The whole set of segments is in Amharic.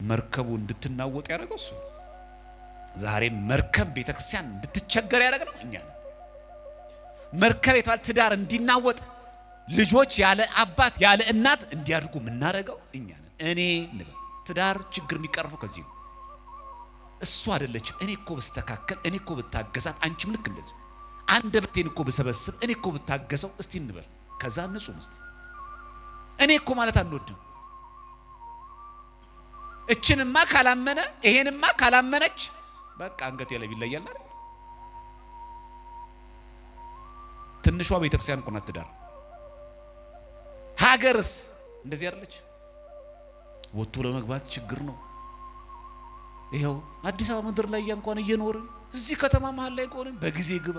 መርከቡ እንድትናወጥ ያደረገው እሱ ነው። ዛሬ መርከብ ቤተክርስቲያን እንድትቸገር ያደረግ ነው እኛ ነን። መርከብ የተባለ ትዳር እንዲናወጥ፣ ልጆች ያለ አባት ያለ እናት እንዲያድጉ የምናደርገው እኛ ነን። እኔ እንበል ትዳር ችግር የሚቀርፈው ከዚህ ነው። እሱ አይደለችም። እኔ እኮ ብስተካከል፣ እኔ እኮ ብታገሳት፣ አንቺም ልክ እንደዚሁ አንደበቴን እኮ ብሰበስብ፣ እኔ እኮ ብታገሰው፣ እስቲ እንበል። ከዛ ንጹህ እስቲ እኔ እኮ ማለት አንወድም። እችንማ ካላመነ ይሄንማ ካላመነች በቃ አንገቴ ላይ ይለያል አይደል? ትንሿ ቤተክርስቲያን እኮ ናት ትዳር። ሀገርስ እንደዚህ አይደለች? ወጥቶ ለመግባት ችግር ነው። ይኸው አዲስ አበባ ምድር ላይ እንኳን እየኖርን እዚህ ከተማ መሀል ላይ ከሆንን በጊዜ ግባ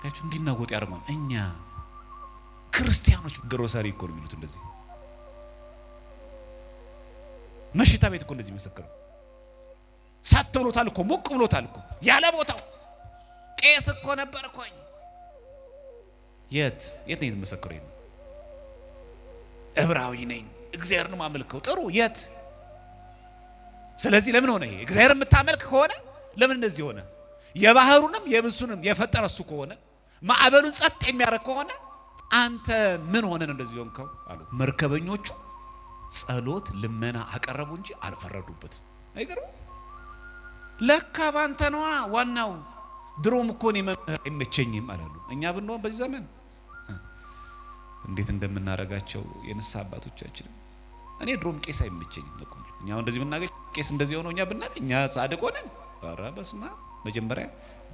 ታችሁ እንዲናወጥ ያደርገዋል። እኛ ክርስቲያኖች ግሮሰሪ እኮ ነው የሚሉት እንደዚህ መሽታ ቤት እኮ እንደዚህ መሰከሩ። ሳት ብሎታል እኮ ሞቅ ብሎታል እኮ ያለ ቦታው ቄስ እኮ ነበር እኮ። የት የት ነው የተመሰከረው? ይሄን ዕብራዊ ነኝ እግዚአብሔር ነው የማመልከው። ጥሩ የት? ስለዚህ ለምን ሆነ ይሄ? እግዚአብሔር የምታመልክ ከሆነ ለምን እንደዚህ ሆነ? የባህሩንም የብሱንም የፈጠረ እሱ ከሆነ፣ ማዕበሉን ጸጥ የሚያደርግ ከሆነ፣ አንተ ምን ሆነ ነው እንደዚህ ሆንከው አሉት። መርከበኞቹ ጸሎት ልመና አቀረቡ እንጂ አልፈረዱበትም። አይገርም? ለካ ባንተ ነዋ ዋናው። ድሮም እኮ እኔ መምህር አይመቸኝም አላሉ። እኛ ብንሆን በዚህ ዘመን እንዴት እንደምናደርጋቸው የንስሐ አባቶቻችን። እኔ ድሮም ቄስ አይመቸኝም እኮ እኛ አሁን እንደዚህ ብናገኝ፣ ቄስ እንደዚህ ሆኖ እኛ ብናገኝ እኛ ጻድቅ ሆነን፣ ኧረ በስመ አብ። መጀመሪያ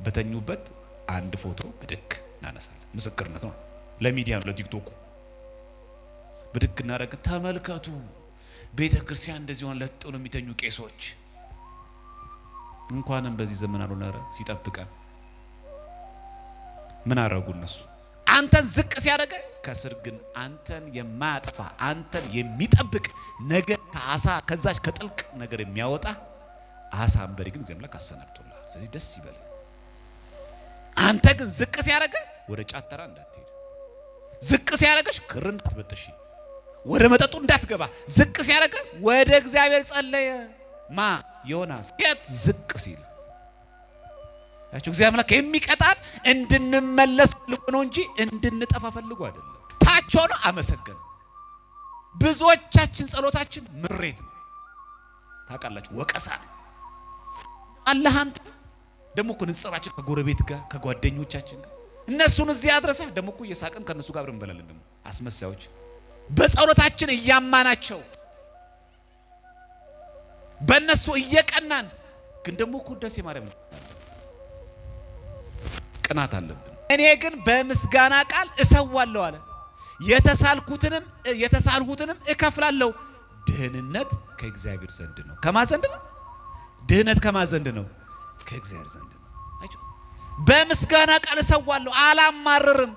በተኙበት አንድ ፎቶ ብድግ እናነሳለን። ምስክርነት ነው፣ ለሚዲያ ነው፣ ለቲክቶኩ ብድግ እናደርግ። ተመልከቱ፣ ቤተ ክርስቲያን እንደዚህ ሆነ፣ ለጥ ነው የሚተኙ ቄሶች። እንኳንም በዚህ ዘመን አልሆነ። ኧረ ሲጠብቀን ምን አረጉ እነሱ? አንተን ዝቅ ሲያደርግ ከስር ግን አንተን የማያጠፋ፣ አንተን የሚጠብቅ፣ ነገር ከአሳ ከዛች ከጥልቅ ነገር የሚያወጣ አሳ አንበሪ ግን እግዚአብሔር አምላክ አሰናድቶልሃል። ስለዚህ ደስ ይበል። አንተ ግን ዝቅ ሲያደርግ ወደ ጫት ተራ እንዳትሄድ፣ ዝቅ ሲያደርግሽ ክር እንዳትበጥሺ፣ ወደ መጠጡ እንዳትገባ። ዝቅ ሲያደርግ ወደ እግዚአብሔር ጸለየ። ማ ዮናስ የት ዝቅ ሲል ያቸው እግዚአብሔር አምላክ የሚቀጣን እንድንመለስ ፈልጎ ነው እንጂ እንድንጠፋ ፈልጎ አይደለም። ታች ሆኖ አመሰገነ። ብዙዎቻችን ጸሎታችን ምሬት ነው፣ ታውቃላችሁ፣ ወቀሳ ነው። አላህ አንተ ደግሞ እኮ ንጽራችን ከጎረቤት ጋር ከጓደኞቻችን ጋር እነሱን እዚህ አድረሰህ ደግሞ እኮ እየሳቅን ከእነሱ ጋር አብረን እንበላለን። ደግሞ አስመሳዮች በጸሎታችን እያማናቸው በእነሱ እየቀናን ግን ደግሞ እኮ ውዳሴ ማርያም ቅናት አለብን። እኔ ግን በምስጋና ቃል እሰዋለሁ አለ። የተሳልኩትንም የተሳልሁትንም እከፍላለሁ። ድህንነት ከእግዚአብሔር ዘንድ ነው። ከማ ዘንድ ነው? ድህነት ከማ ዘንድ ነው? ከእግዚአብሔር ዘንድ ነው። አይቸው በምስጋና ቃል እሰዋለሁ፣ አላማርርም።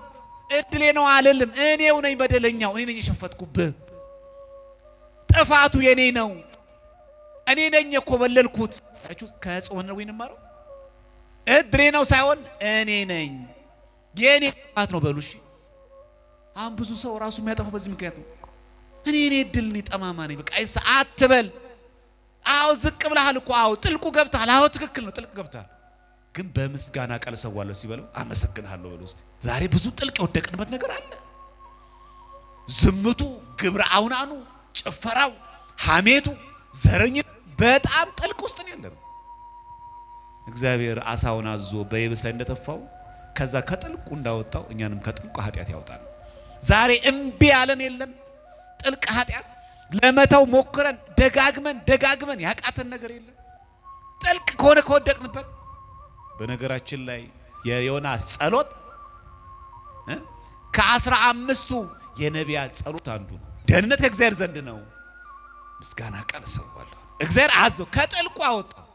እድሌ ነው አልልም። እኔው ነኝ በደለኛው፣ እኔ ነኝ የሸፈትኩብህ። ጥፋቱ የኔ ነው። እኔ ነኝ የኮበለልኩት። አያችሁ፣ ከጾም ነው የምንማረው። እድሌ ነው ሳይሆን እኔ ነኝ፣ የኔ ጥፋት ነው በሉ። እሺ፣ አሁን ብዙ ሰው ራሱ የሚያጠፋው በዚህ ምክንያት ነው። እኔ እድል እኔ ጠማማ ነኝ በቃ አይሳ አትበል። አዎ ዝቅ ብለሃል እኮ፣ አዎ ጥልቁ ገብተሃል። አዎ ትክክል ነው፣ ጥልቅ ገብተሃል። ግን በምስጋና ቃል እሰዋለሁ ሲበለው አመሰግንሃለሁ በለው እስቲ። ዛሬ ብዙ ጥልቅ የወደቅንበት ነገር አለ። ዝምቱ፣ ግብረ አውናኑ፣ ጭፈራው፣ ሐሜቱ፣ ዘረኝነት በጣም ጥልቅ ውስጥ ነው ያለነው። እግዚአብሔር አሳውን አዞ በየብስ ላይ እንደተፋው ከዛ ከጥልቁ እንዳወጣው እኛንም ከጥልቁ ኃጢአት ያወጣል። ዛሬ እምቢ ያለን የለም። ጥልቅ ኃጢአት ለመተው ሞክረን ደጋግመን ደጋግመን ያቃተን ነገር የለም። ጥልቅ ከሆነ ከወደቅንበት። በነገራችን ላይ የዮናስ ጸሎት ከ15ቱ የነቢያት ጸሎት አንዱ ነው። ደህንነት ከእግዚአብሔር ዘንድ ነው። ምስጋና ቃል እሰዋለሁ። እግዚአብሔር አዘው ከጥልቁ አወጣው።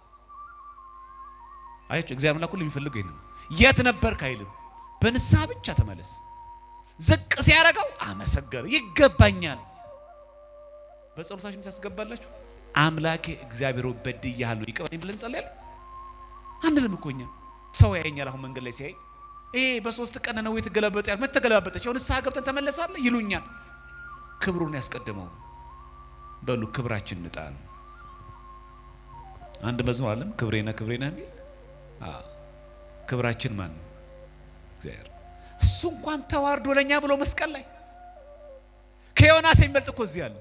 አያችሁ፣ እግዚአብሔር አምላክ ሁሉ የሚፈልገው ይሄን ነው። የት ነበርክ አይልም። በንስሐ ብቻ ተመለስ። ዝቅ ሲያደርገው አመሰገነ። ይገባኛል። በጸሎታችን ታስገባላችሁ። አምላኬ እግዚአብሔር ሆይ በድዬሃለሁ ይቅር በለኝ ብለን እንጸልያለን። አንልም እኮ እኛ። ሰው ያየኛል አሁን መንገድ ላይ ሲያይ ይሄ በ3 ቀን ነው የተገለበጠ ያል መተገለባበጠች፣ ያው ንስሐ ገብተን ተመለሳለ ይሉኛል። ክብሩን ያስቀደመው በሉ ክብራችን እንጣል። አንድ መዝሙር አለም ክብሬ ነህ ክብሬ ነህ የሚል። ክብራችን ማን ነው? እግዚአብሔር። እሱ እንኳን ተዋርዶ ለኛ ብሎ መስቀል ላይ ከዮናስ የሚበልጥ እኮ እዚህ አለ።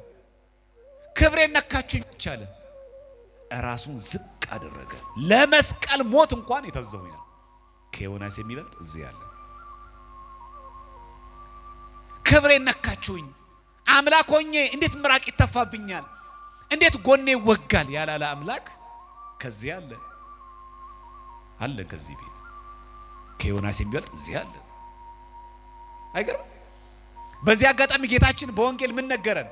ክብሬን ነካችሁኝ ብቻ አለ። ራሱን ዝቅ አደረገ፣ ለመስቀል ሞት እንኳን የታዘዘው ይላል። ከዮናስ የሚበልጥ እዚህ አለ። ክብሬን ነካችሁኝ፣ አምላክ ሆኜ እንዴት ምራቅ ይተፋብኛል፣ እንዴት ጎኔ ይወጋል ያላለ አምላክ ከዚህ አለ አለ። ከዚህ ቤት ከዮናስ የሚበልጥ እዚህ አለ። አይገርም? በዚህ አጋጣሚ ጌታችን በወንጌል ምን ነገረን?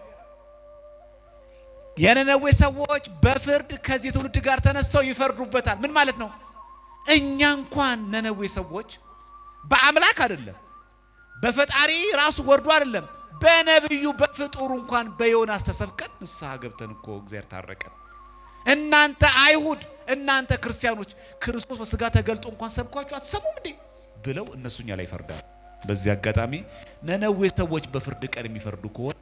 የነነዌ ሰዎች በፍርድ ከዚህ ትውልድ ጋር ተነስተው ይፈርዱበታል። ምን ማለት ነው? እኛ እንኳን ነነዌ ሰዎች በአምላክ አይደለም፣ በፈጣሪ ራሱ ወርዶ አይደለም፣ በነብዩ በፍጡሩ እንኳን በዮናስ ተሰብከን ንስሐ ገብተን እኮ እግዚአብሔር ታረቀን። እናንተ አይሁድ፣ እናንተ ክርስቲያኖች ክርስቶስ በስጋ ተገልጦ እንኳን ሰብኳችሁ አትሰሙም እንዴ ብለው እነሱ እኛ ላይ ይፈርዳሉ። በዚህ አጋጣሚ ነነዌ ሰዎች በፍርድ ቀን የሚፈርዱ ከሆነ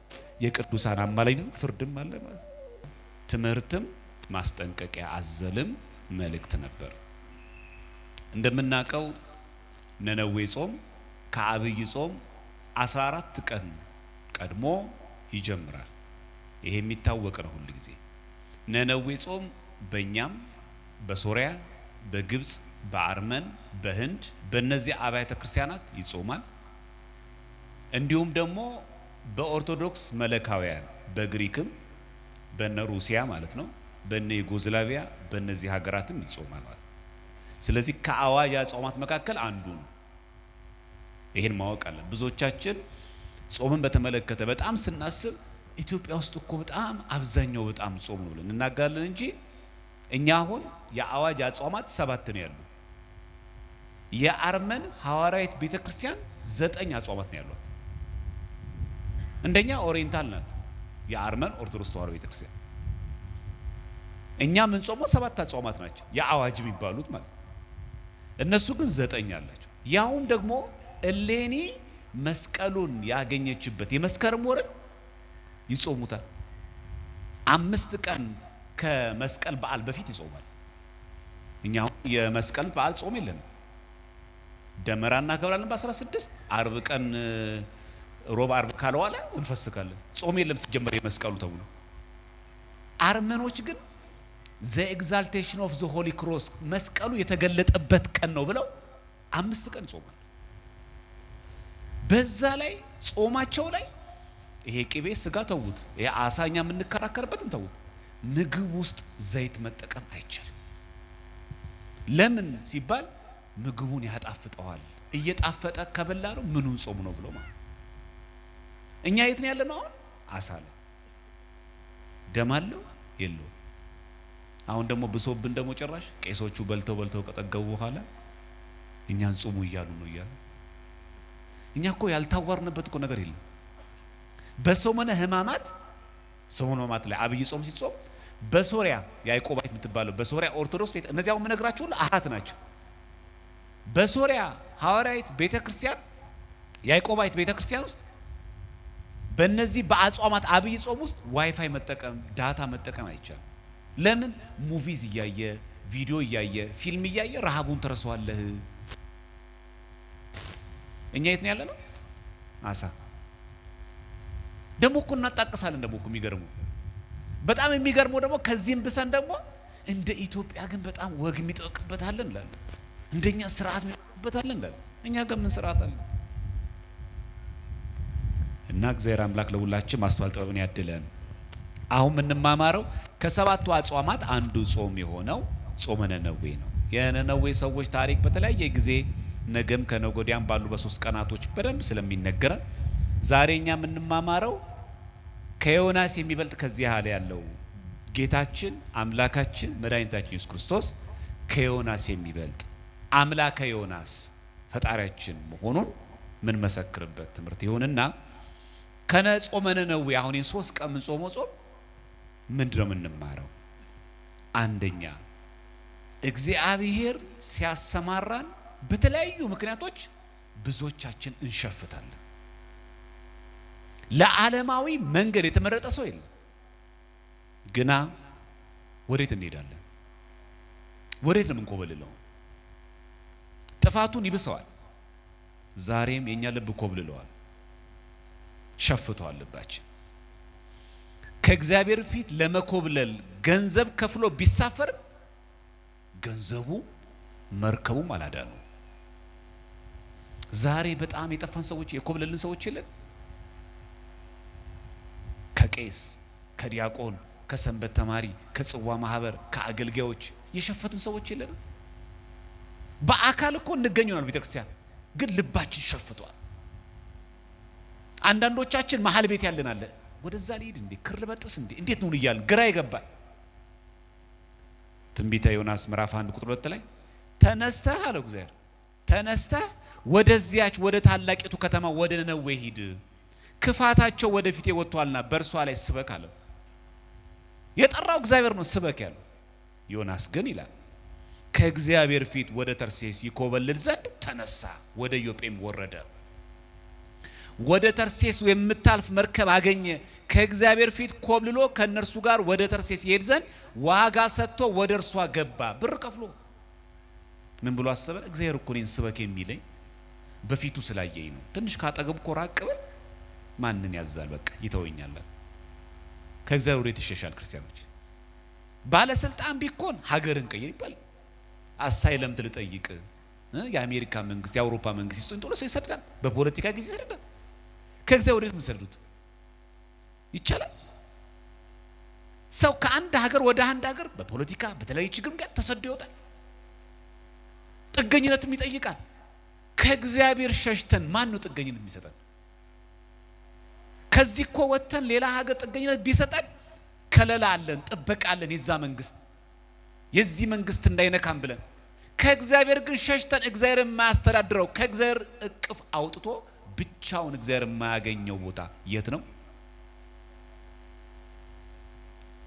የቅዱሳን አማላጅነት ፍርድም አለ ማለት ነው። ትምህርትም ማስጠንቀቂያ አዘልም መልእክት ነበር። እንደምናውቀው ነነዌ ጾም ከአብይ ጾም 14 ቀን ቀድሞ ይጀምራል። ይሄ የሚታወቅ ነው ሁል ጊዜ። ነነዌ ጾም በእኛም በሶሪያ፣ በግብፅ፣ በአርመን፣ በህንድ በእነዚህ አብያተ ክርስቲያናት ይጾማል። እንዲሁም ደግሞ በኦርቶዶክስ መለካውያን በግሪክም በነ ሩሲያ ማለት ነው፣ በነ ዩጎዝላቪያ በእነዚህ ሀገራትም ይጾማል ማለት ነው። ስለዚህ ከአዋጅ አጽዋማት መካከል አንዱ ነው። ይሄን ማወቅ አለ። ብዙዎቻችን ጾምን በተመለከተ በጣም ስናስብ ኢትዮጵያ ውስጥ እኮ በጣም አብዛኛው በጣም ጾም ነው ብለን እንናገራለን እንጂ እኛ አሁን የአዋጅ አጽዋማት 7 ነው ያሉ። የአርመን ሐዋርያዊት ቤተክርስቲያን 9 አጽዋማት ነው ያሏት። እንደኛ oriental ናት የአርመን ኦርቶዶክስ ተዋሕዶ ቤተክርስቲያን። እኛ የምንጾመው 7 አጽዋማት ናቸው የአዋጅ የሚባሉት ማለት ነው። እነሱ ግን 9 አላቸው። ያውም ደግሞ እሌኒ መስቀሉን ያገኘችበት የመስከረም ወርን ይጾሙታል። 5 ቀን ከመስቀል በዓል በፊት ይጾማል። እኛ አሁን የመስቀል በዓል ጾም የለንም። ደመራ እናከብራለን በ16 አርብ ቀን ሮብ አርብ ካልዋለ እንፈስካለን። ጾም የለም ሲጀመር የመስቀሉ ተብሎ። አርመኖች ግን the exaltation of the holy cross መስቀሉ የተገለጠበት ቀን ነው ብለው 5 ቀን ጾማል። በዛ ላይ ጾማቸው ላይ ይሄ ቅቤ ስጋ ተውት፣ ይሄ አሳኛ የምንከራከርበትን ተውት። ምግብ ውስጥ ዘይት መጠቀም አይቻልም። ለምን ሲባል ምግቡን ያጣፍጠዋል። እየጣፈጠ ከበላ ነው ምኑን ጾም ነው ብሎ ማለት። እኛ የት ነው ያለነው አሁን? አሳ ላይ ደም አለው የለውም። አሁን ደግሞ ብሶብን ደግሞ ጭራሽ ቄሶቹ በልተው በልተው ከጠገቡ በኋላ እኛን ጾሙ እያሉ ነው እያሉ። እኛ እኮ ያልታወርንበት እኮ ነገር የለም። በሰሞነ ሕማማት ሰሞነ ሕማማት ላይ አብይ ጾም ሲጾም በሶሪያ ያዕቆባዊት የምትባለው በሶሪያ ኦርቶዶክስ ቤተ እነዚያው የምነግራችሁ ሁሉ አሃት ናቸው። በሶሪያ ሐዋርያዊት ቤተክርስቲያን ያዕቆባዊት ቤተክርስቲያን ውስጥ በእነዚህ በአጽዋማት አብይ ጾም ውስጥ ዋይፋይ መጠቀም data መጠቀም አይቻልም። ለምን? movies እያየ ቪዲዮ እያየ ፊልም እያየ ረሃቡን ትረሳዋለህ። እኛ የት ነው ያለነው? አሳ ደግሞ እኮ እናጣቅሳለን። ደግሞ እኮ የሚገርመው በጣም የሚገርመው ደግሞ ከዚህም ብሰን ደግሞ እንደ ኢትዮጵያ ግን በጣም ወግ የሚጠብቅበታለን እንላለን። እንደኛ ስርዓት የሚጠብቅበታለን እንላለን። እኛ ጋር ምን ስርዓት አለ? እና እግዚአብሔር አምላክ ለሁላችን ማስተዋል ጥበብን ያድለን። አሁን የምንማማረው ከሰባቱ አጽዋማት አንዱ ጾም የሆነው ጾመ ነነዌ ነው። የነነዌ ሰዎች ታሪክ በተለያየ ጊዜ ነገም ከነገ ወዲያም ባሉ በ3 ቀናቶች በደንብ ስለሚነገረን ዛሬ እኛ የምንማማረው ከዮናስ የሚበልጥ ከዚህ ያህል ያለው ጌታችን አምላካችን መድኃኒታችን ኢየሱስ ክርስቶስ ከዮናስ የሚበልጥ አምላከ ዮናስ ፈጣሪያችን መሆኑን ምን መሰክርበት ትምህርት ይሁንና ከነጾመ ነነዌ አሁን 3 ቀን ምንጾመው ጾም ምንድነው የምንማረው? አንደኛ እግዚአብሔር ሲያሰማራን በተለያዩ ምክንያቶች ብዙዎቻችን እንሸፍታለን። ለዓለማዊ መንገድ የተመረጠ ሰው የለም። ግና ወዴት እንሄዳለን? ወዴት ነው የምንኮበልለው? ጥፋቱን ይብሰዋል። ዛሬም የኛ ልብ ኮብልለዋል፣ ሸፍተዋል ልባችን። ከእግዚአብሔር ፊት ለመኮብለል ገንዘብ ከፍሎ ቢሳፈርም ገንዘቡ መርከቡም አላዳነው። ዛሬ በጣም የጠፋን ሰዎች የኮብለልን ሰዎች የለን? ከቄስ፣ ከዲያቆን፣ ከሰንበት ተማሪ፣ ከጽዋ ማህበር፣ ከአገልጋዮች የሸፈትን ሰዎች የለንም? በአካል እኮ እንገኝ ይሆናል ቤተክርስቲያን፣ ግን ልባችን ሸፍቷል። አንዳንዶቻችን መሀል ቤት ያለን አለ፣ ወደዛ ልሂድ እንዴ፣ ክር ልበጥስ እንዴ፣ እንዴት ነው እያልን ግራ ይገባል። ትንቢተ ዮናስ ምዕራፍ 1 ቁጥር 2 ላይ ተነስተህ አለው እግዚአብሔር፣ ተነስተህ ወደዚያች ወደ ታላቂቱ ከተማ ወደ ነነዌ ሂድ፣ ክፋታቸው ወደፊቴ ወጥቷልና በእርሷ ላይ ስበክ አለው። የጠራው እግዚአብሔር ነው ስበክ ያለው። ዮናስ ግን ይላል ከእግዚአብሔር ፊት ወደ ተርሴስ ይኮበልል ዘንድ ተነሳ፣ ወደ ኢዮጴም ወረደ። ወደ ተርሴስ የምታልፍ መርከብ አገኘ። ከእግዚአብሔር ፊት ኮብልሎ ከእነርሱ ጋር ወደ ተርሴስ ይሄድ ዘንድ ዋጋ ሰጥቶ ወደ እርሷ ገባ። ብር ከፍሎ ምን ብሎ አሰበ? እግዚአብሔር እኮ እኔን ስበክ የሚለኝ በፊቱ ስላየኝ ነው። ትንሽ ካጠገቡ እኮ ራቅ ብል ማንን ያዛል? በቃ ይተወኛል። ከእግዚአብሔር ወዴት ይሸሻል? ክርስቲያኖች፣ ባለስልጣን ቢኮን ሀገርን ቀይር ይባላል። asylum ልጠይቅ የአሜሪካ መንግስት የአውሮፓ መንግስት ይስጡኝ ቶሎ ሰው ይሰዳል። በፖለቲካ ጊዜ ይሰዳል። ከእግዚአብሔር ወዴት የምትሰዱት ይቻላል? ሰው ከአንድ ሀገር ወደ አንድ ሀገር በፖለቲካ በተለያየ ችግር ምክንያት ተሰዶ ይወጣል። ጥገኝነትም ይጠይቃል። ከእግዚአብሔር ሸሽተን ማን ነው ጥገኝነት የሚሰጠን? ከዚህ እኮ ወጥተን ሌላ ሀገር ጥገኝነት ቢሰጠን ከለላ አለን፣ ጥበቃ አለን፣ የዛ መንግስት የዚህ መንግስት እንዳይነካም ብለን። ከእግዚአብሔር ግን ሸሽተን እግዚአብሔር የማያስተዳድረው ከእግዚአብሔር እቅፍ አውጥቶ ብቻውን እግዚአብሔር የማያገኘው ቦታ የት ነው?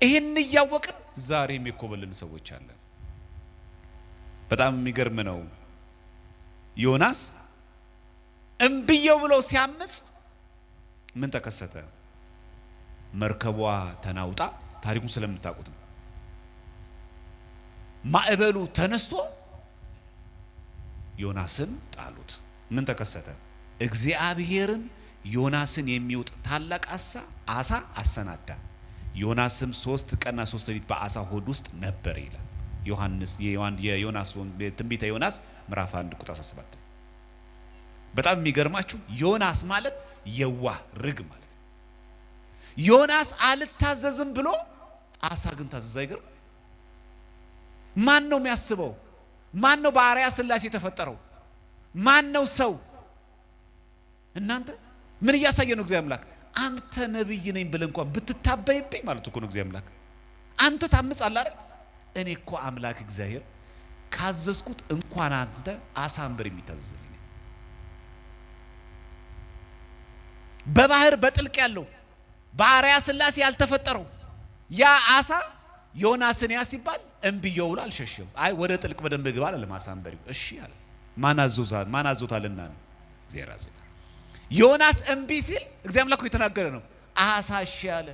ይህን እያወቅን ዛሬም የኮበልን ሰዎች አለን። በጣም የሚገርም ነው። ዮናስ እምብየው ብሎ ሲያምጽ ምን ተከሰተ? መርከቧ ተናውጣ፣ ታሪኩን ስለምታውቁት ነው። ማዕበሉ ተነስቶ ዮናስን ጣሉት። ምን ተከሰተ? እግዚአብሔርም ዮናስን የሚውጥ ታላቅ አሳ አሰናዳ። ዮናስም 3 ቀንና 3 ሌሊት በአሳ ሆድ ውስጥ ነበር ይላል ዮሐንስ የዮናስ ትንቢተ ዮናስ ምዕራፍ 1 ቁጥር 17። በጣም የሚገርማችሁ ዮናስ ማለት የዋህ ርግብ ማለት ነው። ዮናስ አልታዘዝም ብሎ አሳ ግን ታዘዘ። አይገርም? ማን ነው የሚያስበው? ማን ነው በአርአያ ሥላሴ የተፈጠረው? ማን ነው ሰው? እናንተ ምን እያሳየ ነው እግዚአብሔር አምላክ? አንተ ነብይ ነኝ ብለህ እንኳን ብትታበይብኝ ማለት እኮ ነው እግዚአብሔር አምላክ። አንተ ታምጻለህ አይደል? እኔ እኮ አምላክ እግዚአብሔር ካዘዝኩት እንኳን አንተ አሳ አንበር የሚታዘዝልኝ በባህር በጥልቅ ያለው በአርአያ ሥላሴ ያልተፈጠረው ያ አሳ ዮናስን ያ ሲባል እምብየው ብሎ አልሸሸም። አይ ወደ ጥልቅ በደንብ ግባ አላለም። አሳ አንበሪው እሺ አለ። ማን አዞታልና ነው? እግዚአብሔር አዞታል። ዮናስ እምቢ ሲል እግዚአብሔር አምላክ የተናገረ ነው። አሳ እሺ አለ።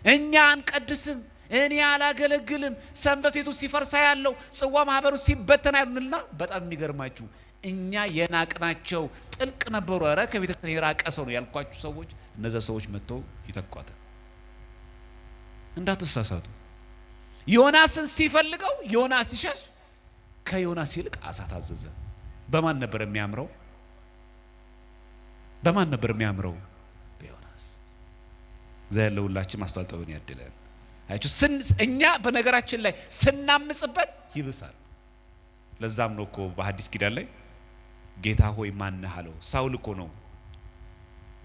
እኛ አንቀድስም፣ እኔ አላገለግልም፣ ሰንበት ቤቱ ሲፈርሳ ያለው ጽዋ ማህበሩ ሲበተን ያሉንና በጣም የሚገርማችሁ እኛ የናቅናቸው ጥልቅ ነበሩ። ኧረ ከቤተክርስቲያን የራቀ ሰው ነው ያልኳችሁ ሰዎች እነዛ ሰዎች መጥተው ይተኳታል። እንዳትሳሳቱ። ዮናስን ሲፈልገው ዮናስ ሲሸሽ ከዮናስ ይልቅ አሳ ታዘዘ። በማን ነበር የሚያምረው? በማን ነበር የሚያምረው? በዮናስ። እግዚአብሔር ለሁላችን ማስተዋል ጥበብን ያድለን። አያችሁ፣ እኛ በነገራችን ላይ ስናምጽበት ይብሳል። ለዛም ነው እኮ በሐዲስ ኪዳን ላይ ጌታ ሆይ ማነህ አለው። ሳውል እኮ ነው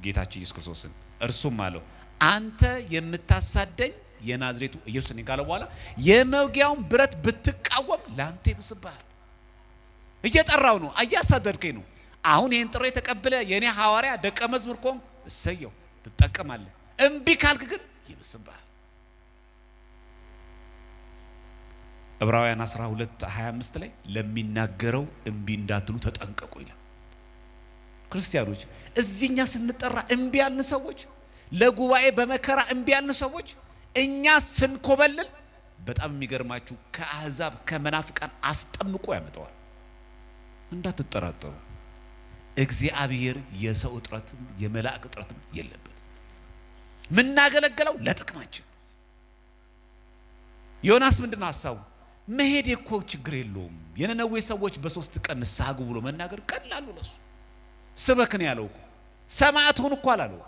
ጌታችን ኢየሱስ ክርስቶስን። እርሱም አለው አንተ የምታሳደኝ የናዝሬቱ ኢየሱስ ነኝ ካለ በኋላ የመውጊያውን ብረት ብትቃወም ላንተ ይብስብሃል። እየጠራው ነው፣ እያሳደድከኝ ነው። አሁን ይህን ጥሪ ተቀብለ የኔ ሐዋርያ ደቀ መዝሙር ከሆንክ እሰየው ትጠቀማለህ። እምቢ ካልክ ግን ይብስብሃል። ዕብራውያን 12:25 ላይ ለሚናገረው እምቢ እንዳትሉ ተጠንቀቁ ይላል። ክርስቲያኖች እዚህኛ ስንጠራ እምቢ ያልን ሰዎች፣ ለጉባኤ በመከራ እምቢ ያልን ሰዎች፣ እኛ ስንኮበልል በጣም የሚገርማችሁ ከአሕዛብ ከመናፍቃን አስጠምቆ ያመጣዋል። እንዳትጠራጠሩ እግዚአብሔር የሰው እጥረትም የመላእክ እጥረትም የለበት። ምናገለግለው ለጥቅማችን። ዮናስ ምንድን ነው ሀሳቡ? መሄድ እኮ ችግር የለውም፣ የነነዌ ሰዎች በ3 ቀን ንስሐ ግቡ ብሎ መናገር ቀላሉ ለሱ። ስበክ ነው ያለው እኮ፣ ሰማዕት ሁን እኮ አላለው።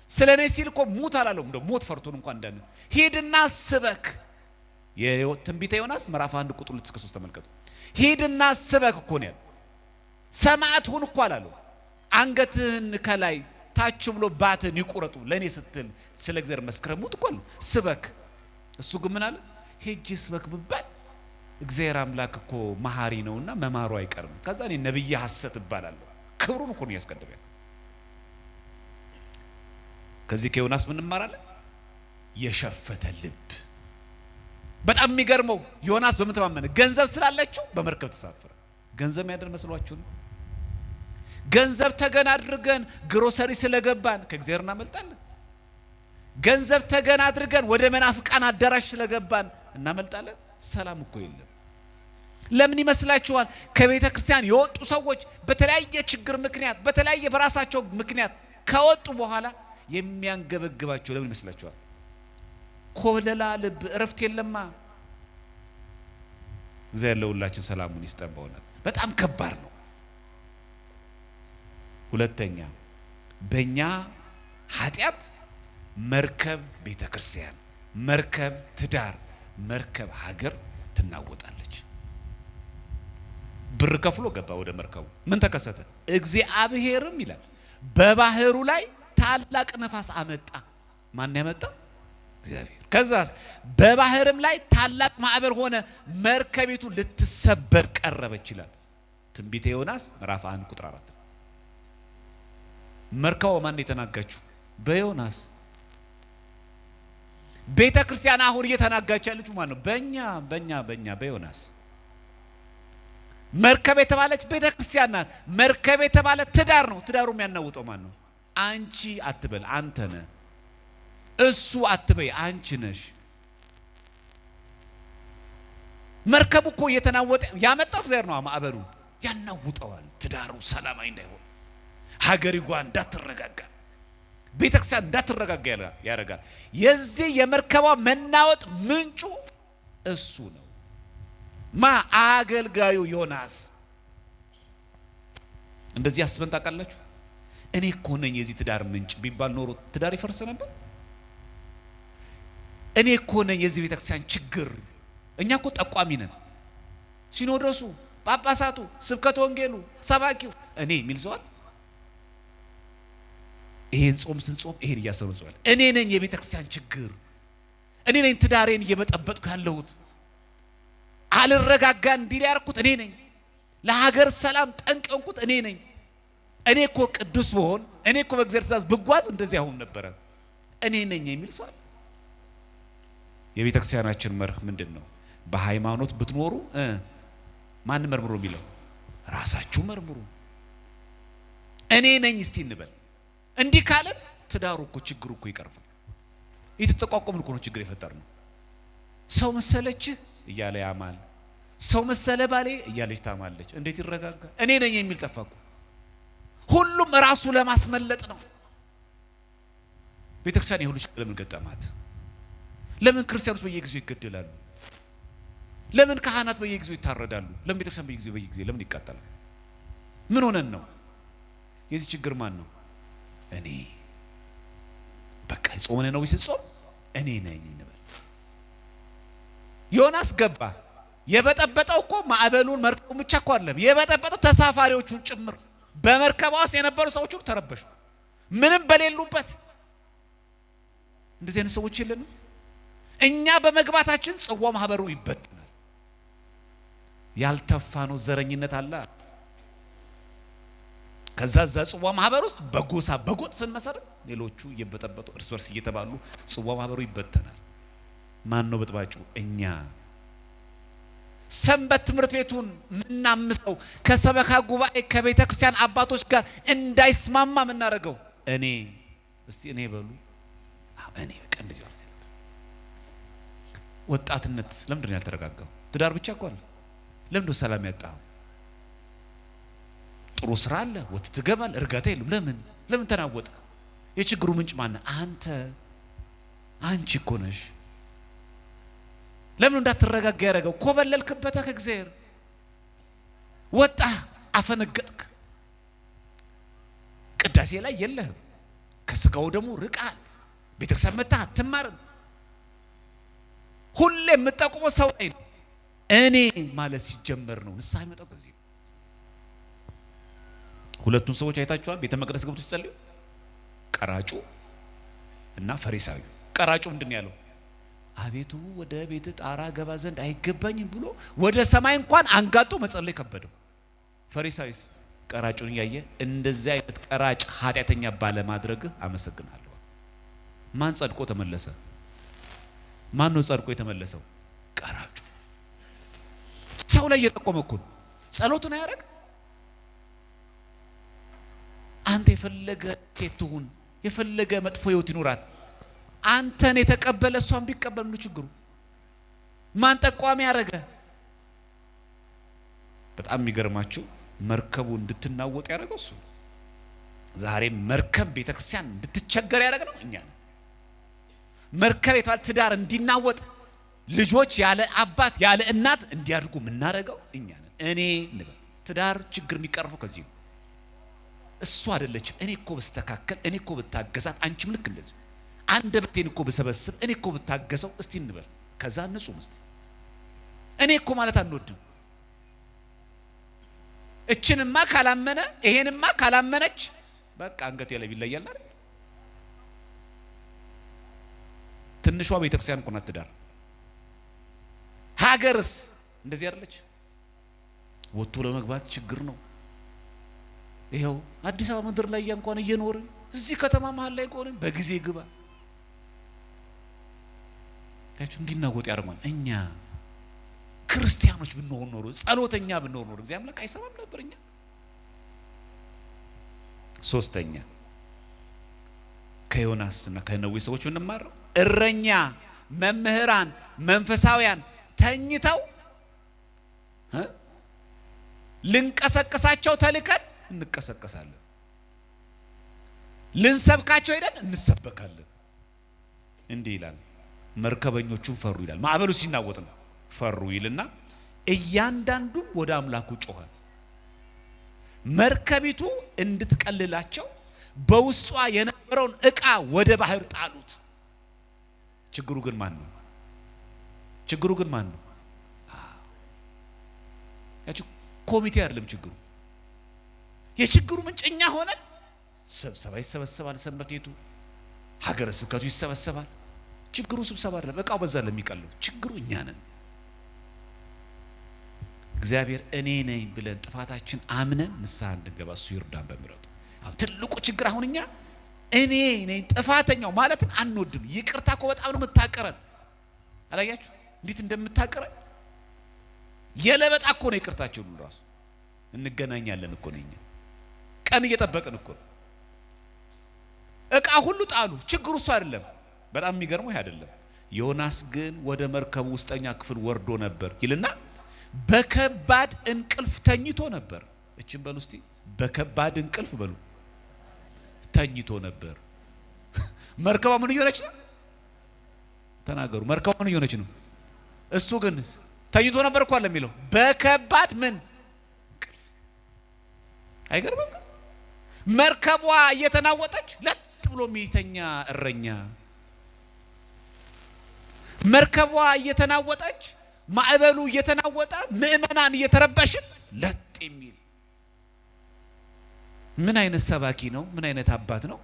ስለ እኔ ሲል እኮ ሙት አላለው። እንደው ሞት ፈርቶን እንኳን እንዳን ሂድና ስበክ። የትንቢተ ዮናስ ምዕራፍ 1 ቁጥር 2 እስከ 3 ተመልከቱ። ሂድና ስበክ እኮ ነው ያለው። ሰማዕት ሁን እኮ አላለው። አንገትህን ከላይ ታች ብሎ ባትህን ይቁረጡ ለኔ ስትል ስለ እግዚአብሔር መስክረህ ሙት እኮ አለው። ስበክ። እሱ ግን ምን አለ? ሄጄ ስበክ ብባል እግዚአብሔር አምላክ እኮ መሐሪ ነውና መማሩ አይቀርም። ከዛ እኔ ነብይ ሐሰት እባላለሁ። ክብሩን እኮ ነው ያስቀድመው። ከዚህ ከዮናስ ምን እንማራለን? የሸፈተ ልብ። በጣም የሚገርመው ዮናስ በምን ተማመነ? ገንዘብ ስላለችው በመርከብ ተሳፈረ። ገንዘብ ያደር መስሏችሁ ነው? ገንዘብ ተገን አድርገን ግሮሰሪ ስለገባን ከእግዚአብሔር እናመልጣለን? ገንዘብ ተገን አድርገን ወደ መናፍቃን አዳራሽ ስለገባን እናመልጣለን? ሰላም እኮ የለም። ለምን ይመስላችኋል? ከቤተ ክርስቲያን የወጡ ሰዎች በተለያየ ችግር ምክንያት፣ በተለያየ በራሳቸው ምክንያት ከወጡ በኋላ የሚያንገበግባቸው ለምን ይመስላችኋል? ኮለላ ልብ፣ እረፍት የለማ። እግዚአብሔር ለሁላችን ሰላሙን ይስጠን። በእውነት በጣም ከባድ ነው። ሁለተኛ በእኛ ኃጢአት መርከብ ቤተክርስቲያን፣ መርከብ ትዳር፣ መርከብ ሀገር ትናወጣለች። ብር ከፍሎ ገባ ወደ መርከቡ። ምን ተከሰተ? እግዚአብሔርም ይላል በባህሩ ላይ ታላቅ ነፋስ አመጣ። ማን ያመጣ? እግዚአብሔር። ከዛስ በባህርም ላይ ታላቅ ማዕበል ሆነ፣ መርከቢቱ ልትሰበር ቀረበች ይላል ትንቢተ ዮናስ ምዕራፍ 1 ቁጥር 4። መርከቧ ማን የተናጋችው? በዮናስ። ቤተ ክርስቲያን አሁን እየተናጋች ያለችው ማን ነው? በእኛ በእኛ በእኛ በዮናስ። መርከብ የተባለች ቤተ ክርስቲያን ናት። መርከብ የተባለ ትዳር ነው። ትዳሩ የሚያናውጠው ማን ነው? አንቺ አትበል፣ አንተ ነህ። እሱ አትበይ፣ አንቺ ነሽ። መርከቡ እኮ እየተናወጠ ያመጣው እግዚአብሔር ነው። ማዕበሉ ያናውጠዋል። ትዳሩ ሰላማዊ እንዳይሆን፣ ሀገሪቷ እንዳትረጋጋ፣ ቤተክርስቲያን እንዳትረጋጋ ያደርጋል። የዚህ የመርከቧ መናወጥ ምንጩ እሱ ነው። ማ አገልጋዩ ዮናስ። እንደዚህ አስበን ታውቃላችሁ? እኔ እኮ ነኝ የዚህ ትዳር ምንጭ ቢባል ኖሮ ትዳር ይፈርስ ነበር? እኔ እኮ ነኝ የዚህ ቤተክርስቲያን ችግር። እኛ እኮ ጠቋሚ ነን። ሲኖዶሱ፣ ጳጳሳቱ፣ ስብከተ ወንጌሉ፣ ሰባኪው እኔ የሚል ሰው አለ? ይሄን ጾም ስንጾም ይሄን እያሰሩ እንጾማለን። እኔ ነኝ የቤተክርስቲያን ችግር፣ እኔ ነኝ ትዳሬን እየበጠበጥኩ ያለሁት፣ አልረጋጋ እንዲል ያደረኩት እኔ ነኝ፣ ለሀገር ሰላም ጠንቅ የሆንኩት እኔ ነኝ። እኔ እኮ ቅዱስ ብሆን፣ እኔ እኮ በእግዚአብሔር ትእዛዝ ብጓዝ እንደዚህ አሁን ነበረ። እኔ ነኝ የሚል ሰው አለ? የቤተክርስቲያናችን መርህ ምንድን ነው? በሃይማኖት ብትኖሩ ማን መርምሩ የሚለው? ራሳችሁ መርምሩ። እኔ ነኝ እስቲ እንበል። እንዲህ ካለን ትዳሩ እኮ ችግሩ እኮ ይቀርፋል። የተጠቋቆምን እኮ ነው ችግር የፈጠርነው። ሰው መሰለችህ እያለ ያማል፣ ሰው መሰለ ባሌ እያለች ታማለች። እንዴት ይረጋጋ? እኔ ነኝ የሚል ጠፋ እኮ። ሁሉም ራሱ ለማስመለጥ ነው። ቤተክርስቲያን የሁሉ ችግር ለምን ገጠማት? ለምን ክርስቲያኖች በየጊዜው ይገደላሉ? ለምን ካህናት በየጊዜው ይታረዳሉ? ለምን ቤተክርስቲያን በየጊዜው ለምን ይቃጠላል? ምን ሆነን ነው? የዚህ ችግር ማን ነው? እኔ። በቃ ጾም ነው ስጾም እኔ ነኝ እንበል። ዮናስ ገባ። የበጠበጠው እኮ ማዕበሉን መርከቡን ብቻ እኮ አይደለም፣ የበጠበጠው ተሳፋሪዎቹን ጭምር። በመርከቧ ውስጥ የነበሩ ሰዎች ሁሉ ተረበሹ፣ ምንም በሌሉበት። እንደዚህ አይነት ሰዎች የለንም። እኛ በመግባታችን ጽዋ ማህበሩ ይበተናል። ያልተፋነው ዘረኝነት አለ። ከዛ እዛ ጽዋ ማህበር ውስጥ በጎሳ በጎጥ ስንመሰርት ሌሎቹ እየበጠበጡ እርስ በርስ እየተባሉ ጽዋ ማህበሩ ይበተናል። ማን ነው በጥባጩ? እኛ። ሰንበት ትምህርት ቤቱን ምናምሰው ከሰበካ ጉባኤ ከቤተ ክርስቲያን አባቶች ጋር እንዳይስማማ የምናደርገው እኔ። እስቲ እኔ በሉ። አዎ እኔ። በቃ እንደዚህ ማለት ያለብን። ወጣትነት ለምንድን ነው ያልተረጋጋው? ትዳር ብቻ እኮ አለ። ለምንድን ነው ሰላም ያጣኸው? ጥሩ ስራ አለ፣ ወጥተህ ትገባለህ፣ እርጋታ የለም። ለምን ለምን ተናወጥክ? የችግሩ ምንጭ ማነህ? አንተ አንቺ እኮ ነሽ። ለምን እንዳትረጋጋ ያደረገው? ኮበለልክበት ከእግዚአብሔር ወጣህ፣ አፈነገጥክ። ቅዳሴ ላይ የለህም፣ ከስጋው ደግሞ ርቃል። ቤተክርስቲያን መጥተህ አትማርም። ሁሌ የምጠቁመው ሰው ላይ ነው። እኔ ማለት ሲጀመር ነው ንስሐ የሚመጣው ከዚህ ነው። ሁለቱን ሰዎች አይታችኋል? ቤተ መቅደስ ገብቶ ሲጸልዩ ቀራጩ እና ፈሪሳዊ። ቀራጩ ምንድን ነው ያለው? አቤቱ ወደ ቤት ጣራ ገባ ዘንድ አይገባኝም ብሎ ወደ ሰማይ እንኳን አንጋጦ መጸለይ ከበደው። ፈሪሳዊስ ቀራጩን እያየ እንደዚህ አይነት ቀራጭ ኃጢአተኛ ባለማድረግህ አመሰግናለሁ። ማን ጸድቆ ተመለሰ? ማን ነው ጸድቆ የተመለሰው? ቀራጩ። ሰው ላይ እየጠቆመ እኮ ነው። ጸሎቱን አያደርግ። አንተ የፈለገ ሴት ትሁን፣ የፈለገ መጥፎ ህይወት ይኑራት፣ አንተን የተቀበለ እሷን ቢቀበል ምን ችግሩ? ማን ጠቋሚ ያደረገ? በጣም የሚገርማችሁ መርከቡ እንድትናወጥ ያደረገው እሱ። ዛሬ መርከብ ቤተክርስቲያን እንድትቸገር ያደረገ ነው እኛ ነን። መርከብ የተባለ ትዳር እንዲናወጥ፣ ልጆች ያለ አባት ያለ እናት እንዲያድጉ የምናደርገው እኛ ነን። እኔ እንበል ትዳር ችግር የሚቀርፈው ከዚህ ነው። እሱ አይደለችም። እኔ እኮ ብስተካከል፣ እኔ እኮ ብታገዛት፣ አንቺም ልክ እንደዚሁ አንደበቴን እኮ ብሰበስብ፣ እኔ እኮ ብታገሰው፣ እስቲ እንበል። ከዛ ንጹህ እስቲ እኔ እኮ ማለት አንወድም። እችንማ ካላመነ ይሄንማ ካላመነች በቃ አንገቴ ላይ ይለያል አይደል? ትንሿ ቤተክርስቲያን እኮ ናት ትዳር። ሀገርስ እንደዚህ አይደለች? ወጥቶ ለመግባት ችግር ነው። ይኸው አዲስ አበባ ምድር ላይ እንኳን እየኖርን እዚህ ከተማ መሀል ላይ ከሆንን በጊዜ ግባ ታችሁ እንዲናወጥ ያደርጓል። እኛ ክርስቲያኖች ብንሆን ኖሮ ጸሎተኛ ብንሆን ኖሮ እግዚአብሔር አምላክ አይሰማም ነበር። እኛ ሶስተኛ ከዮናስና ከነዌ ሰዎች ብንማረው እረኛ መምህራን መንፈሳውያን ተኝተው ልንቀሰቅሳቸው ተልከን እንቀሰቀሳለን፣ ልንሰብካቸው ሄደን እንሰበካለን። እንዲህ ይላል፣ መርከበኞቹም ፈሩ ይላል። ማዕበሉ ሲናወጥ ነው ፈሩ ይልና እያንዳንዱም ወደ አምላኩ ጮኸ። መርከቢቱ እንድትቀልላቸው በውስጧ የነበረውን ዕቃ ወደ ባህር ጣሉት። ችግሩ ግን ማን ነው? ችግሩ ግን ማን ነው? ያቺ ኮሚቴ አይደለም ችግሩ። የችግሩ ምንጭ እኛ ሆነን ስብሰባ ይሰበሰባል፣ ሰንበት ቤቱ ሀገረ ስብከቱ ይሰበሰባል። ችግሩ ስብሰባ አይደለም፣ እቃው በዛ ለሚቀለው ችግሩ እኛ ነን። እግዚአብሔር እኔ ነኝ ብለን ጥፋታችን አምነን ንስሐ እንድንገባ እሱ ይርዳን በምሕረቱ። አሁን ትልቁ ችግር አሁን እኛ እኔ ነኝ ጥፋተኛው ማለትን አንወድም። ይቅርታ እኮ በጣም ነው የምታቀረን። አላያችሁ እንዴት እንደምታቀረን? የለበጣ እኮ ነው ይቅርታችን ሁሉ ራሱ። እንገናኛለን እኮ ነው እኛ ቀን እየጠበቅን እኮ ነው። እቃ ሁሉ ጣሉ። ችግሩ እሱ አይደለም። በጣም የሚገርመው ይሄ አይደለም። ዮናስ ግን ወደ መርከቡ ውስጠኛ ክፍል ወርዶ ነበር ይልና በከባድ እንቅልፍ ተኝቶ ነበር። እችን በሉ እስቲ፣ በከባድ እንቅልፍ በሉ ተኝቶ ነበር። መርከቧ ምን እየሆነች ነው? ተናገሩ። መርከቧ ምን እየሆነች ነው? እሱ ግን ተኝቶ ነበር እኮ አለ የሚለው በከባድ ምን እንቅልፍ። አይገርምም? መርከቧ እየተናወጠች ለጥ ብሎ የሚተኛ እረኛ፣ መርከቧ እየተናወጠች ማዕበሉ እየተናወጠ ምእመናን እየተረበሽን ለጥ የሚል ምን አይነት ሰባኪ ነው? ምን አይነት አባት ነው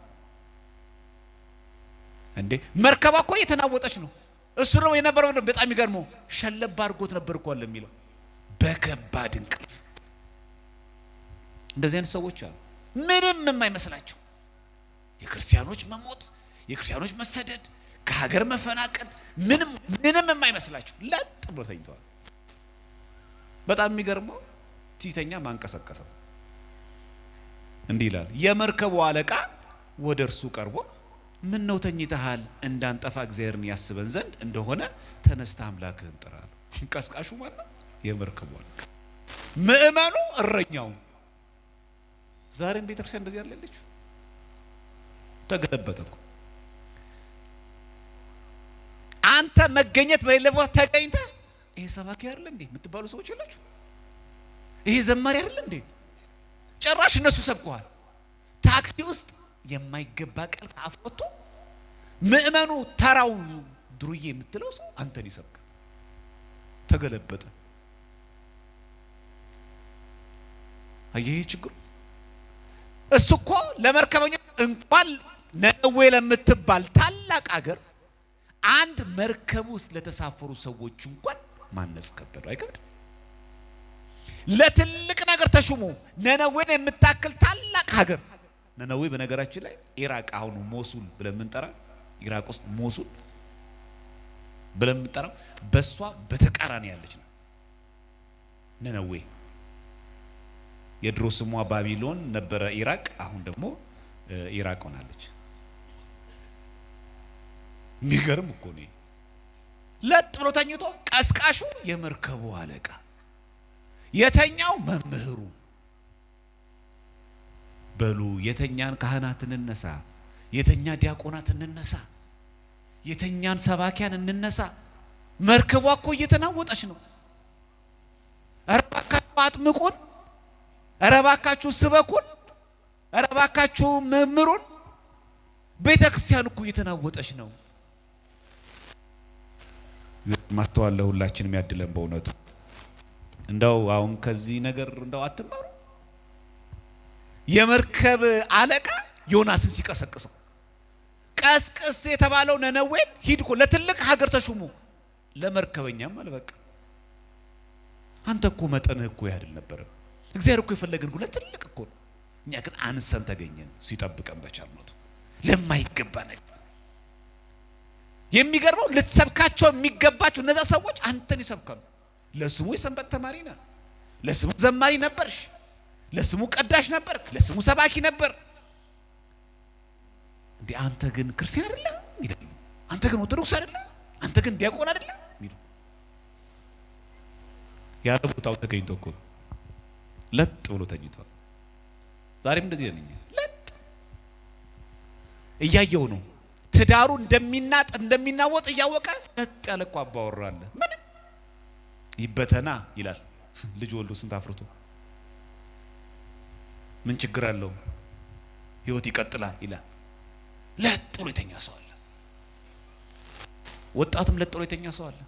እንዴ? መርከቧ እኮ እየተናወጠች ነው። እሱ ነው የነበረው። በጣም የሚገርመው ሸለብ አድርጎት ነበር እኮ አለ የሚለው በከባድ እንቅልፍ። እንደዚህ አይነት ሰዎች አሉ፣ ምንም የማይመስላቸው የክርስቲያኖች መሞት፣ የክርስቲያኖች መሰደድ፣ ከሀገር መፈናቀል ምንም ምንም የማይመስላቸው ለጥ ብሎ ተኝተዋል። በጣም የሚገርመው ሲተኛ ማንቀሰቀሰው እንዲህ ይላል። የመርከቡ አለቃ ወደ እርሱ ቀርቦ ምን ነው ተኝተሃል? እንዳንጠፋ እግዚአብሔርን ያስበን ዘንድ እንደሆነ ተነስተህ አምላክህን ጥራ አለው። ቀስቃሹ ማን ነው? የመርከቡ አለቃ። ምእመኑ እረኛው። ዛሬም ቤተክርስቲያን እንደዚህ ያለች ተገለበጠ እኮ። አንተ መገኘት በሌለ ቦታ ተገኝተህ ይሄ ሰባኪ አይደል እንዴ የምትባሉ ሰዎች የላችሁ? ይሄ ዘማሪ አይደል እንዴ? ጭራሽ እነሱ ሰብከዋል። ታክሲ ውስጥ የማይገባ ቃል ከአፍ ወጥቶ ምእመኑ ተራው ድሩዬ የምትለው ሰው አንተን ይሰብካል። ተገለበጠ። አየህ ችግሩ። እሱ እኮ ለመርከበኞች እንኳን ነነዌ ለምትባል ታላቅ አገር አንድ መርከብ ውስጥ ለተሳፈሩ ሰዎች እንኳን ማነጽ ከበደው። አይከብድም? ለትልቅ ነገር ተሹሞ ነነዌን የምታክል ታላቅ ሀገር። ነነዌ በነገራችን ላይ ኢራቅ፣ አሁኑ ሞሱል ብለን የምንጠራ፣ ኢራቅ ውስጥ ሞሱል ብለን የምንጠራው በሷ በተቃራኒ ያለች ነው ነነዌ። የድሮ ስሟ ባቢሎን ነበረ ኢራቅ፣ አሁን ደግሞ ኢራቅ ሆናለች። የሚገርም እኮ ነው። ለጥ ብሎ ተኝቶ ቀስቃሹ የመርከቡ አለቃ፣ የተኛው መምህሩ። በሉ የተኛን ካህናት እንነሳ፣ የተኛ ዲያቆናት እንነሳ፣ የተኛን ሰባኪያን እንነሳ። መርከቧ እኮ እየተናወጠች ነው። ኧረ እባካችሁ አጥምቁን፣ ኧረ እባካችሁ ስበኩን፣ ኧረ እባካችሁ መምህሩን። ቤተ ክርስቲያን እኮ እየተናወጠች ነው። ማስተዋል ለሁላችንም ያድለን በእውነቱ። እንደው አሁን ከዚህ ነገር እንደው አትማሩ። የመርከብ አለቃ ዮናስን ሲቀሰቅሰው፣ ቀስቅስ የተባለው ነነዌን ሂድ እኮ ለትልቅ ሀገር ተሹሞ ለመርከበኛም አልበቃ። አንተ እኮ መጠንህ እኮ ያድል ነበረ። እግዚአብሔር እኮ የፈለገን እኮ ለትልቅ እኮ ነው። እኛ ግን አንሰን ተገኘን። ሲጠብቀን በቸርነቱ ለማይገባ ነገር። የሚገርመው ልትሰብካቸው የሚገባቸው እነዛ ሰዎች አንተን ይሰብካሉ። ለስሙ የሰንበት ተማሪ ነህ፣ ለስሙ ዘማሪ ነበርሽ፣ ለስሙ ቀዳሽ ነበር፣ ለስሙ ሰባኪ ነበር። እንዴ አንተ ግን ክርስቲያን አይደለም ይላሉ። አንተ ግን ኦርቶዶክስ አይደለም፣ አንተ ግን ዲያቆን አይደለም ይሉ። ያለ ቦታው ተገኝቶ እኮ ለጥ ብሎ ተኝቷል። ዛሬም እንደዚህ ነኝ። ለጥ እያየው ነው። ትዳሩ እንደሚናጥ እንደሚናወጥ እያወቀ ለጥ ያለ እኮ አባወራ አለ። ምንም ይበተና ይላል። ልጅ ወልዶ ስንት አፍርቶ ምን ችግር አለው? ህይወት ይቀጥላል ይላል። ለጥ ብሎ የተኛ ሰው አለ። ወጣትም ለጥ ብሎ የተኛ ሰው አለ።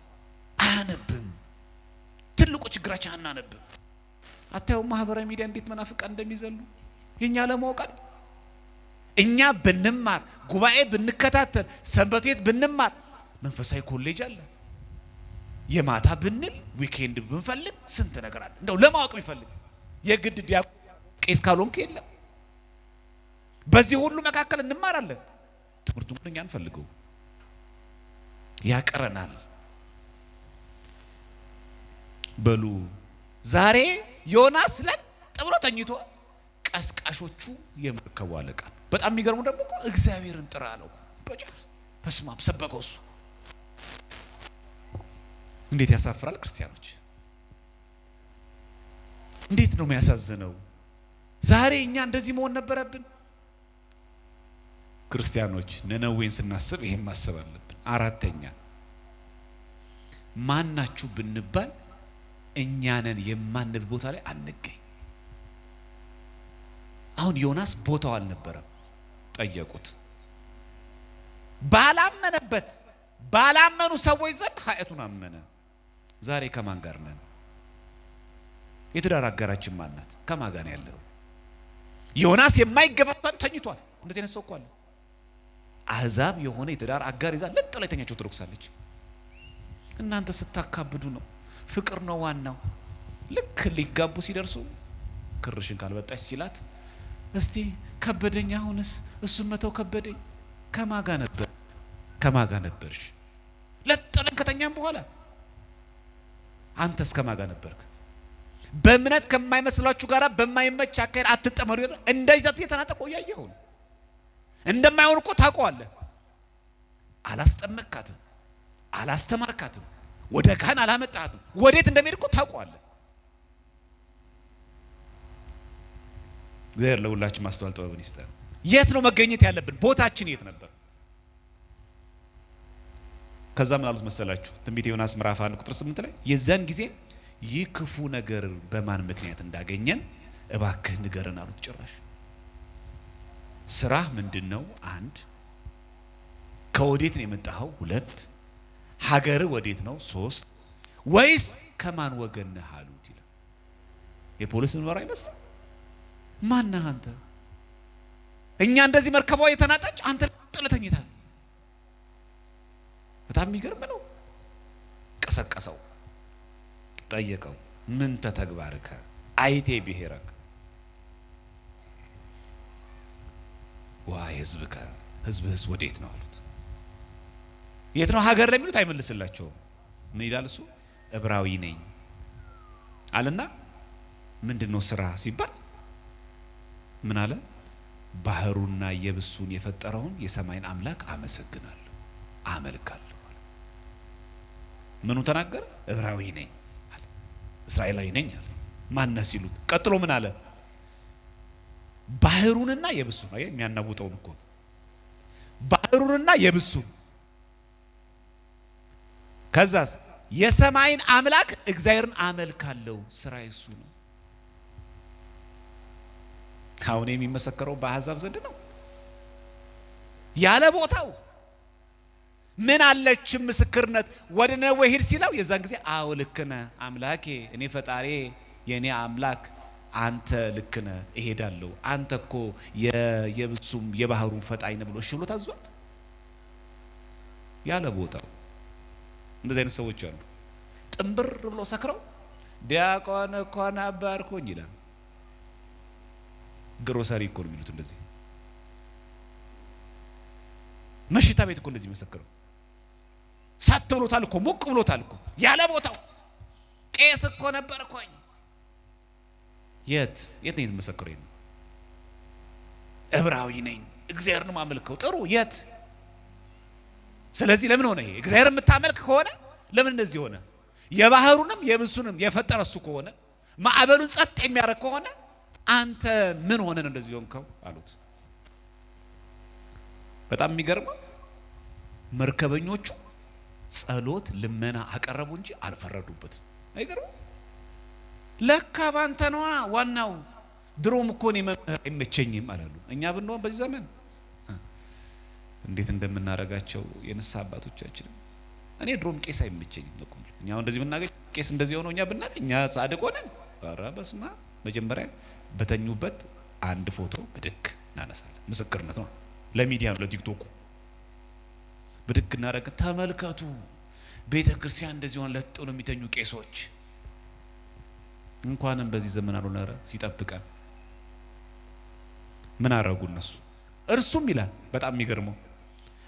አያነብም። ትልቁ ችግራችን አናነብም። አታየውም ማህበራዊ ሚዲያ እንዴት መናፍቃን እንደሚዘሉ? የኛ ለማወቅ እኛ ብንማር፣ ጉባኤ ብንከታተል፣ ሰንበት ቤት ብንማር፣ መንፈሳዊ ኮሌጅ አለ። የማታ ብንል weekend ብንፈልግ ስንት ነገር አለ። እንደው ለማወቅ የሚፈልግ የግድ ዲያቆን ቄስ ካልሆንክ የለም። በዚህ ሁሉ መካከል እንማራለን። ትምህርቱን ግን እኛ አንፈልገው፣ ያቀረናል። በሉ ዛሬ ዮናስ ለጥ ብሎ ተኝቶ ቀስቃሾቹ የመርከቡ አለቃ። በጣም የሚገርሙ ደግሞ እኮ እግዚአብሔርን ጥራ አለው። በስመ አብ ሰበከው እሱ። እንዴት ያሳፍራል! ክርስቲያኖች እንዴት ነው የሚያሳዝነው! ዛሬ እኛ እንደዚህ መሆን ነበረብን። ክርስቲያኖች ነነዌን ስናስብ ይሄን ማሰብ አለብን። አራተኛ ማናችሁ ብንባል እኛ ነን የማንል ቦታ ላይ አንገኝ። አሁን ዮናስ ቦታው አልነበረም። ጠየቁት። ባላመነበት ባላመኑ ሰዎች ዘንድ ኃጢአቱን አመነ። ዛሬ ከማን ጋር ነን? የትዳር አጋራችን ማን ናት? ከማን ጋር ነው ያለው? ዮናስ የማይገባው ተኝቷል። እንደዚህ አይነት ሰው እኮ አለ። አሕዛብ የሆነ የትዳር አጋር ይዛ ለጥ ላይ ተኛች ኦርቶዶክስ አለች። እናንተ ስታካብዱ ነው። ፍቅር ነው ዋናው። ልክ ሊጋቡ ሲደርሱ ክርሽን ካልበጣሽ ሲላት እስቲ ከበደኝ፣ አሁንስ እሱን መተው ከበደኝ። ከማጋ ነበር ከማጋ ነበርሽ? ለጥ ብለን ከተኛም በኋላ አንተስ ከማጋ ነበርክ? በእምነት ከማይመስላችሁ ጋራ በማይመች አካሄድ አትጠመዱ። እንደዚህ የተናጠቀው እያየኸው ነው። እንደማይሆን እኮ ታውቀዋለህ። አላስጠመቅካትም፣ አላስተማርካትም፣ ወደ ካህን አላመጣሃትም። ወዴት እንደሚሄድ እኮ ታውቀዋለህ። እግዚአብሔር ለሁላችን ማስተዋል ጥበብን ይስጠን። የት ነው መገኘት ያለብን? ቦታችን የት ነበር? ከዛ ምን አሉት መሰላችሁ? ትንቢተ ዮናስ ምዕራፍ 1 ቁጥር 8 ላይ የዛን ጊዜ ይህ ክፉ ነገር በማን ምክንያት እንዳገኘን እባክህ ንገረን አሉት። ጭራሽ ስራህ ምንድን ነው? አንድ። ከወዴት ነው የመጣኸው? ሁለት። ሀገርህ ወዴት ነው? ሶስት። ወይስ ከማን ወገን ነህ አሉት ይላል። የፖሊስ ምርመራ አይመስልም? ማን ነህ አንተ? እኛ እንደዚህ መርከቧ የተናጠች አንተ ጥለህ ተኝተሃል። በጣም የሚገርም ነው። ቀሰቀሰው፣ ጠየቀው። ምን ተተግባርከ አይቴ ብሔረከ ወሕዝብከ፣ ህዝብህስ ወዴት ነው አሉት። የት ነው ሀገር ለሚሉት አይመልስላቸውም። ምን ይላል እሱ? ዕብራዊ ነኝ አለና ምንድን ነው ስራ ሲባል ምን አለ? ባህሩና የብሱን የፈጠረውን የሰማይን አምላክ አመሰግናለሁ አመልካለሁ አለ። ምኑ ተናገረ? ዕብራዊ ነኝ አለ፣ እስራኤላዊ ነኝ አለ። ማነህ ሲሉት ቀጥሎ ምን አለ? ባህሩንና የብሱን፣ አየህ የሚያናውጠውን እኮ ባህሩንና የብሱን፣ ከዛስ የሰማይን አምላክ እግዚአብሔርን አመልካለሁ፣ ስራዬ እሱ ነው። አሁን የሚመሰከረው በአሕዛብ ዘንድ ነው። ያለ ቦታው ምን አለችም ምስክርነት። ወደ ነነዌ ሂድ ሲለው የዛን ጊዜ አዎ ልክ ነህ አምላኬ፣ እኔ ፈጣሪ የእኔ አምላክ አንተ ልክ ነህ፣ እሄዳለሁ። አንተ እኮ የብሱም የባህሩም ፈጣሪ ነህ ብሎ እሺ ብሎ ታዟል። ያለ ቦታው እንደዚህ አይነት ሰዎች አሉ። ጥንብር ብሎ ሰክረው ዲያቆን እኮ ነበርኩኝ ይላል። ግሮሰሪ እኮ ነው የሚሉት። እንደዚህ መሽታ ቤት እኮ እንደዚህ መሰክረው ሳት ብሎታል እኮ ሞቅ ብሎታል እኮ ያለ ቦታው። ቄስ እኮ ነበርኩኝ። የት የት ነው የተመሰክረው? ይሄን ዕብራዊ ነኝ እግዚአብሔርን ማመልከው። ጥሩ የት? ስለዚህ ለምን ሆነ ይሄ? እግዚአብሔር የምታመልክ ከሆነ ለምን እንደዚህ ሆነ? የባህሩንም የብሱንም የፈጠረ እሱ ከሆነ ማዕበሉን ጸጥ የሚያደርግ ከሆነ አንተ ምን ሆነ ነው እንደዚህ ሆንከው አሉት። በጣም የሚገርመው መርከበኞቹ ጸሎት፣ ልመና አቀረቡ እንጂ አልፈረዱበትም። አይገርምም? ለካ ባንተ ነዋ ዋናው። ድሮም እኮ እኔ መምህር አይመቸኝም አላሉ። እኛ ብንሆን በዚህ ዘመን እንዴት እንደምናደርጋቸው የንስሐ አባቶቻችን። እኔ ድሮም ቄስ አይመቸኝም ነው። እኛ አሁን እንደዚህ ብናገኝ ቄስ እንደዚህ ሆኖ እኛ ብናገኝ እኛ ጻድቅ ሆነን፣ ኧረ በስመ አብ። መጀመሪያ በተኙበት አንድ ፎቶ ብድግ እናነሳለን። ምስክርነት ነው፣ ለሚዲያ ነው፣ ለቲክቶኩ ብድግ እናደርግ። ተመልከቱ፣ ቤተ ክርስቲያን እንደዚህ ሆነ፣ ለጥ ነው የሚተኙ ቄሶች። እንኳንም በዚህ ዘመን አልሆነ፣ ኧረ ሲጠብቀን። ምን አረጉ እነሱ? እርሱም ይላል በጣም የሚገርመው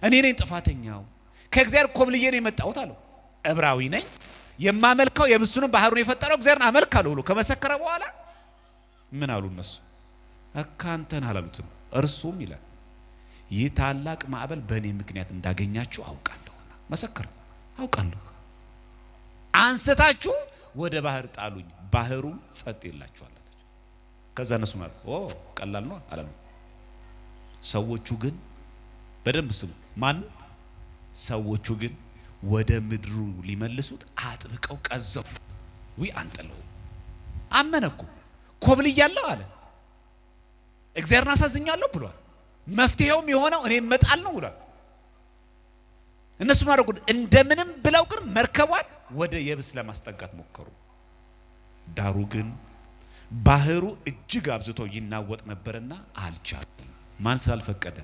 እኔ ነኝ ጥፋተኛው፣ ከእግዚአብሔር ኮብልዬ ነው የመጣሁት አለው። ዕብራዊ ነኝ የማመልከው የብሱንም ባህሩን የፈጠረው እግዚአብሔርን አመልካለሁ ብሎ ከመሰከረ በኋላ ምን አሉ እነሱ? እካንተን አላሉትም። እርሱም ይላል ይህ ታላቅ ማዕበል በእኔ ምክንያት እንዳገኛችሁ አውቃለሁና መሰከረ። አውቃለሁ፣ አንስታችሁ ወደ ባህር ጣሉኝ፣ ባህሩም ጸጥ ይላችኋል አላቸው። ከዛ እነሱ ማለት ኦ ቀላል ነው አላሉ። ሰዎቹ ግን በደንብ ስሙ። ማን ሰዎቹ ግን ወደ ምድሩ ሊመልሱት አጥብቀው ቀዘፉ። ዊ አንጥለው አመነ እኮ ኮብልያለሁ አለ። እግዚአብሔርን አሳዝኛለሁ ብሏል። መፍትሄውም የሆነው እኔ መጣል ነው ብሏል። እነሱ ማድረጉ እንደምንም ብለው ግን መርከቧን ወደ የብስ ለማስጠጋት ሞከሩ። ዳሩ ግን ባህሩ እጅግ አብዝቶ ይናወጥ ነበርና አልቻሉም። ማን ስላልፈቀደ?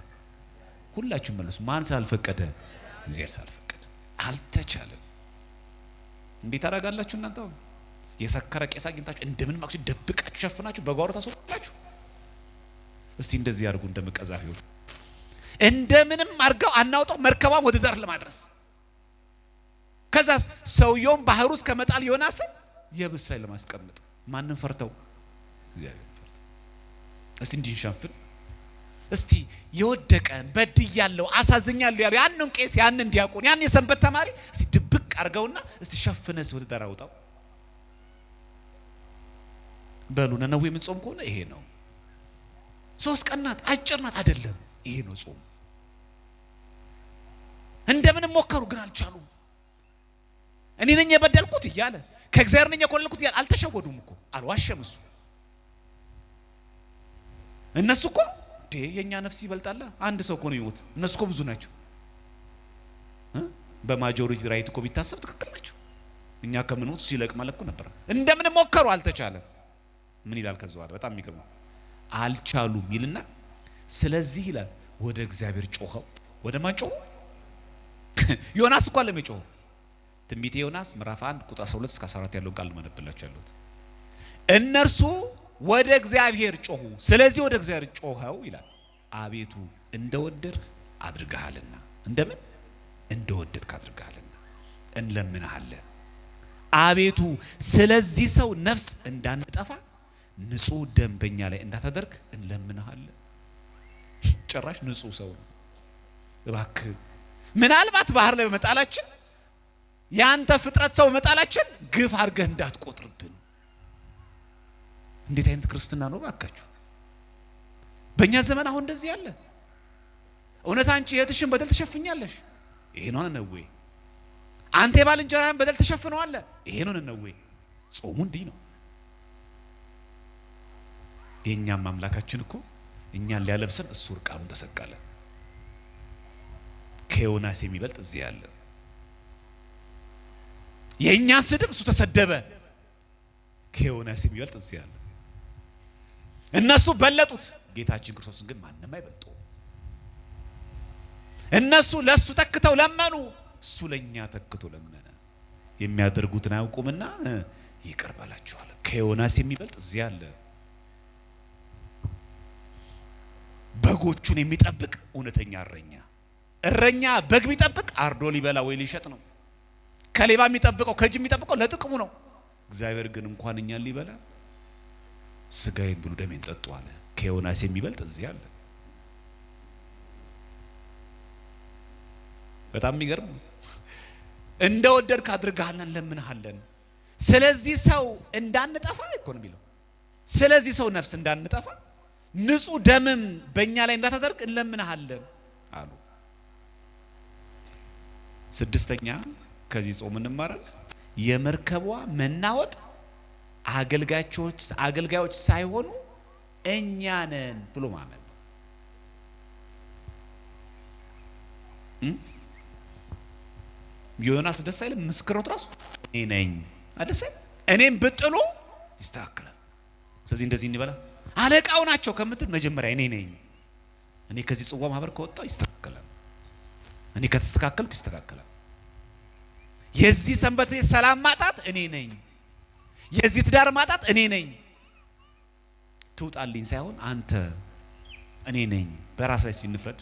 ሁላችሁም መልሱ። ማን ስላልፈቀደ? እግዚአብሔር ስላልፈቀደ አልተቻለም። እንዴት ታደርጋላችሁ እናንተ? አሁን የሰከረ ቄስ አግኝታችሁ እንደምን ማክሱ ደብቃችሁ ሸፍናችሁ በጓሮ ታስወጣላችሁ። እስቲ እንደዚህ ያድርጉ። እንደመቀዛፊዎች እንደምንም አድርገው አናውጠው መርከቧን ወደ ዳር ለማድረስ። ከዛስ ሰውየውን ባህር ውስጥ ከመጣል ዮናስን የብስ ላይ ለማስቀመጥ ማንም ፈርተው? እግዚአብሔር ፈርተው። እስቲ እንዲንሸፍን እስቲ የወደቀን በድያለሁ አሳዝኛለሁ ያለው ያንን ቄስ ያንን ዲያቆን ያንን የሰንበት ተማሪ እስቲ ድብቅ አድርገውና እስቲ ሸፍነህ ወደ ዳር አውጣው በሉ። ነነዌ የምንጾም ከሆነ ይሄ ነው። 3 ቀን ናት፣ አጭር ናት አይደለም። ይሄ ነው ጾም። እንደምንም ሞከሩ ግን አልቻሉም። እኔ ነኝ የበደልኩት እያለ ከእግዚአብሔር ነኝ የኮለልኩት እያለ አልተሸወዱም እኮ አልዋሸም እሱ። እነሱ እኮ የኛ ነፍስ ይበልጣል። አንድ ሰው እኮ ነው የሚሞት፣ እነሱ እኮ ብዙ ናቸው። በ majority right እኮ ቢታሰብ ትክክል ናቸው። እኛ ከምንሞት ሲለቅ ማለት እኮ ነበር። እንደምንም ሞከሩ አልተቻለም። ምን ይላል ከዚህ በኋላ? በጣም የሚገርም ነው። አልቻሉም ይልና ስለዚህ ይላል ወደ እግዚአብሔር ጮኸው። ወደ ማን ጮኸው? ዮናስ እኮ አለም የጮኸው። ትንቢተ ዮናስ ምዕራፍ 1 ቁጥር 12 እስከ 14 ያለውን ቃል ማነብላችሁ ያለሁት። እነርሱ ወደ እግዚአብሔር ጮሁ፣ ስለዚህ ወደ እግዚአብሔር ጮኸው ይላል። አቤቱ እንደወደድክ አድርገሃልና፣ እንደምን እንደወደድክ አድርገሃልና እንለምንሃለን። አቤቱ ስለዚህ ሰው ነፍስ እንዳንጠፋ ንጹህ ደም በእኛ ላይ እንዳታደርግ እንለምንሃለን። ጭራሽ ንጹህ ሰው ነው። እባክህ ምናልባት ባህር ላይ በመጣላችን ያንተ ፍጥረት ሰው በመጣላችን ግፍ አድርገህ እንዳትቆጥርብን። እንዴት አይነት ክርስትና ነው ባካችሁ! በእኛ ዘመን አሁን እንደዚህ ያለ እውነት። አንቺ እህትሽን በደል ትሸፍኛለሽ፣ ይሄ ነው ነነዌ። አንተ የባልንጀራህን በደል ትሸፍነዋለህ፣ ይሄ ነው ነነዌ። ጾሙ እንዲህ ነው። የእኛም አምላካችን እኮ እኛን ሊያለብሰን እሱ እርቃኑን ተሰቀለ። ከዮናስ የሚበልጥ እዚህ ያለ። የእኛ ስድብ እሱ ተሰደበ። ከዮናስ የሚበልጥ እዚህ ያለ። እነሱ በለጡት፣ ጌታችን ክርስቶስን ግን ማንም አይበልጠው። እነሱ ለሱ ተክተው ለመኑ፣ እሱ ለኛ ተክቶ ለመነ። የሚያደርጉትን አያውቁምና ይቅር በላቸው አለ። ከዮናስ የሚበልጥ እዚህ አለ። በጎቹን የሚጠብቅ እውነተኛ እረኛ። እረኛ በግ ቢጠብቅ አርዶ ሊበላ ወይ ሊሸጥ ነው። ከሌባ የሚጠብቀው ከጅብ የሚጠብቀው ለጥቅሙ ነው። እግዚአብሔር ግን እንኳን እኛን ሊበላ ስጋዬን ብሉ ደሜን ጠጡ አለ። ከዮናስ የሚበልጥ እዚህ አለ። በጣም የሚገርም እንደወደድክ አድርገሃልና እንለምንሃለን። ስለዚህ ሰው እንዳንጠፋ እኮ ነው የሚለው። ስለዚህ ሰው ነፍስ እንዳንጠፋ ንጹህ ደምም በእኛ ላይ እንዳታደርግ እንለምንሃለን አሉ። ስድስተኛ ከዚህ ጾም እንማራለን። የመርከቧ መናወጥ አገልጋዮች ሳይሆኑ እኛ ነን ብሎ ማመን ነው። ዮናስ ደስ አይልም? ምስክርነቱ ራሱ እኔ ነኝ አይደል? እኔም ብጥሉ ይስተካከላል። ስለዚህ እንደዚህ እንበላ አለቃው ናቸው ከምትል መጀመሪያ እኔ ነኝ። እኔ ከዚህ ጽዋ ማህበር ከወጣው ይስተካከላል። እኔ ከተስተካከልኩ ይስተካከላል። የዚህ ሰንበት ቤት ሰላም ማጣት እኔ ነኝ። የዚህ ትዳር ማጣት እኔ ነኝ። ትውጣልኝ ሳይሆን አንተ እኔ ነኝ። በራስ ላይ ሲንፍረድ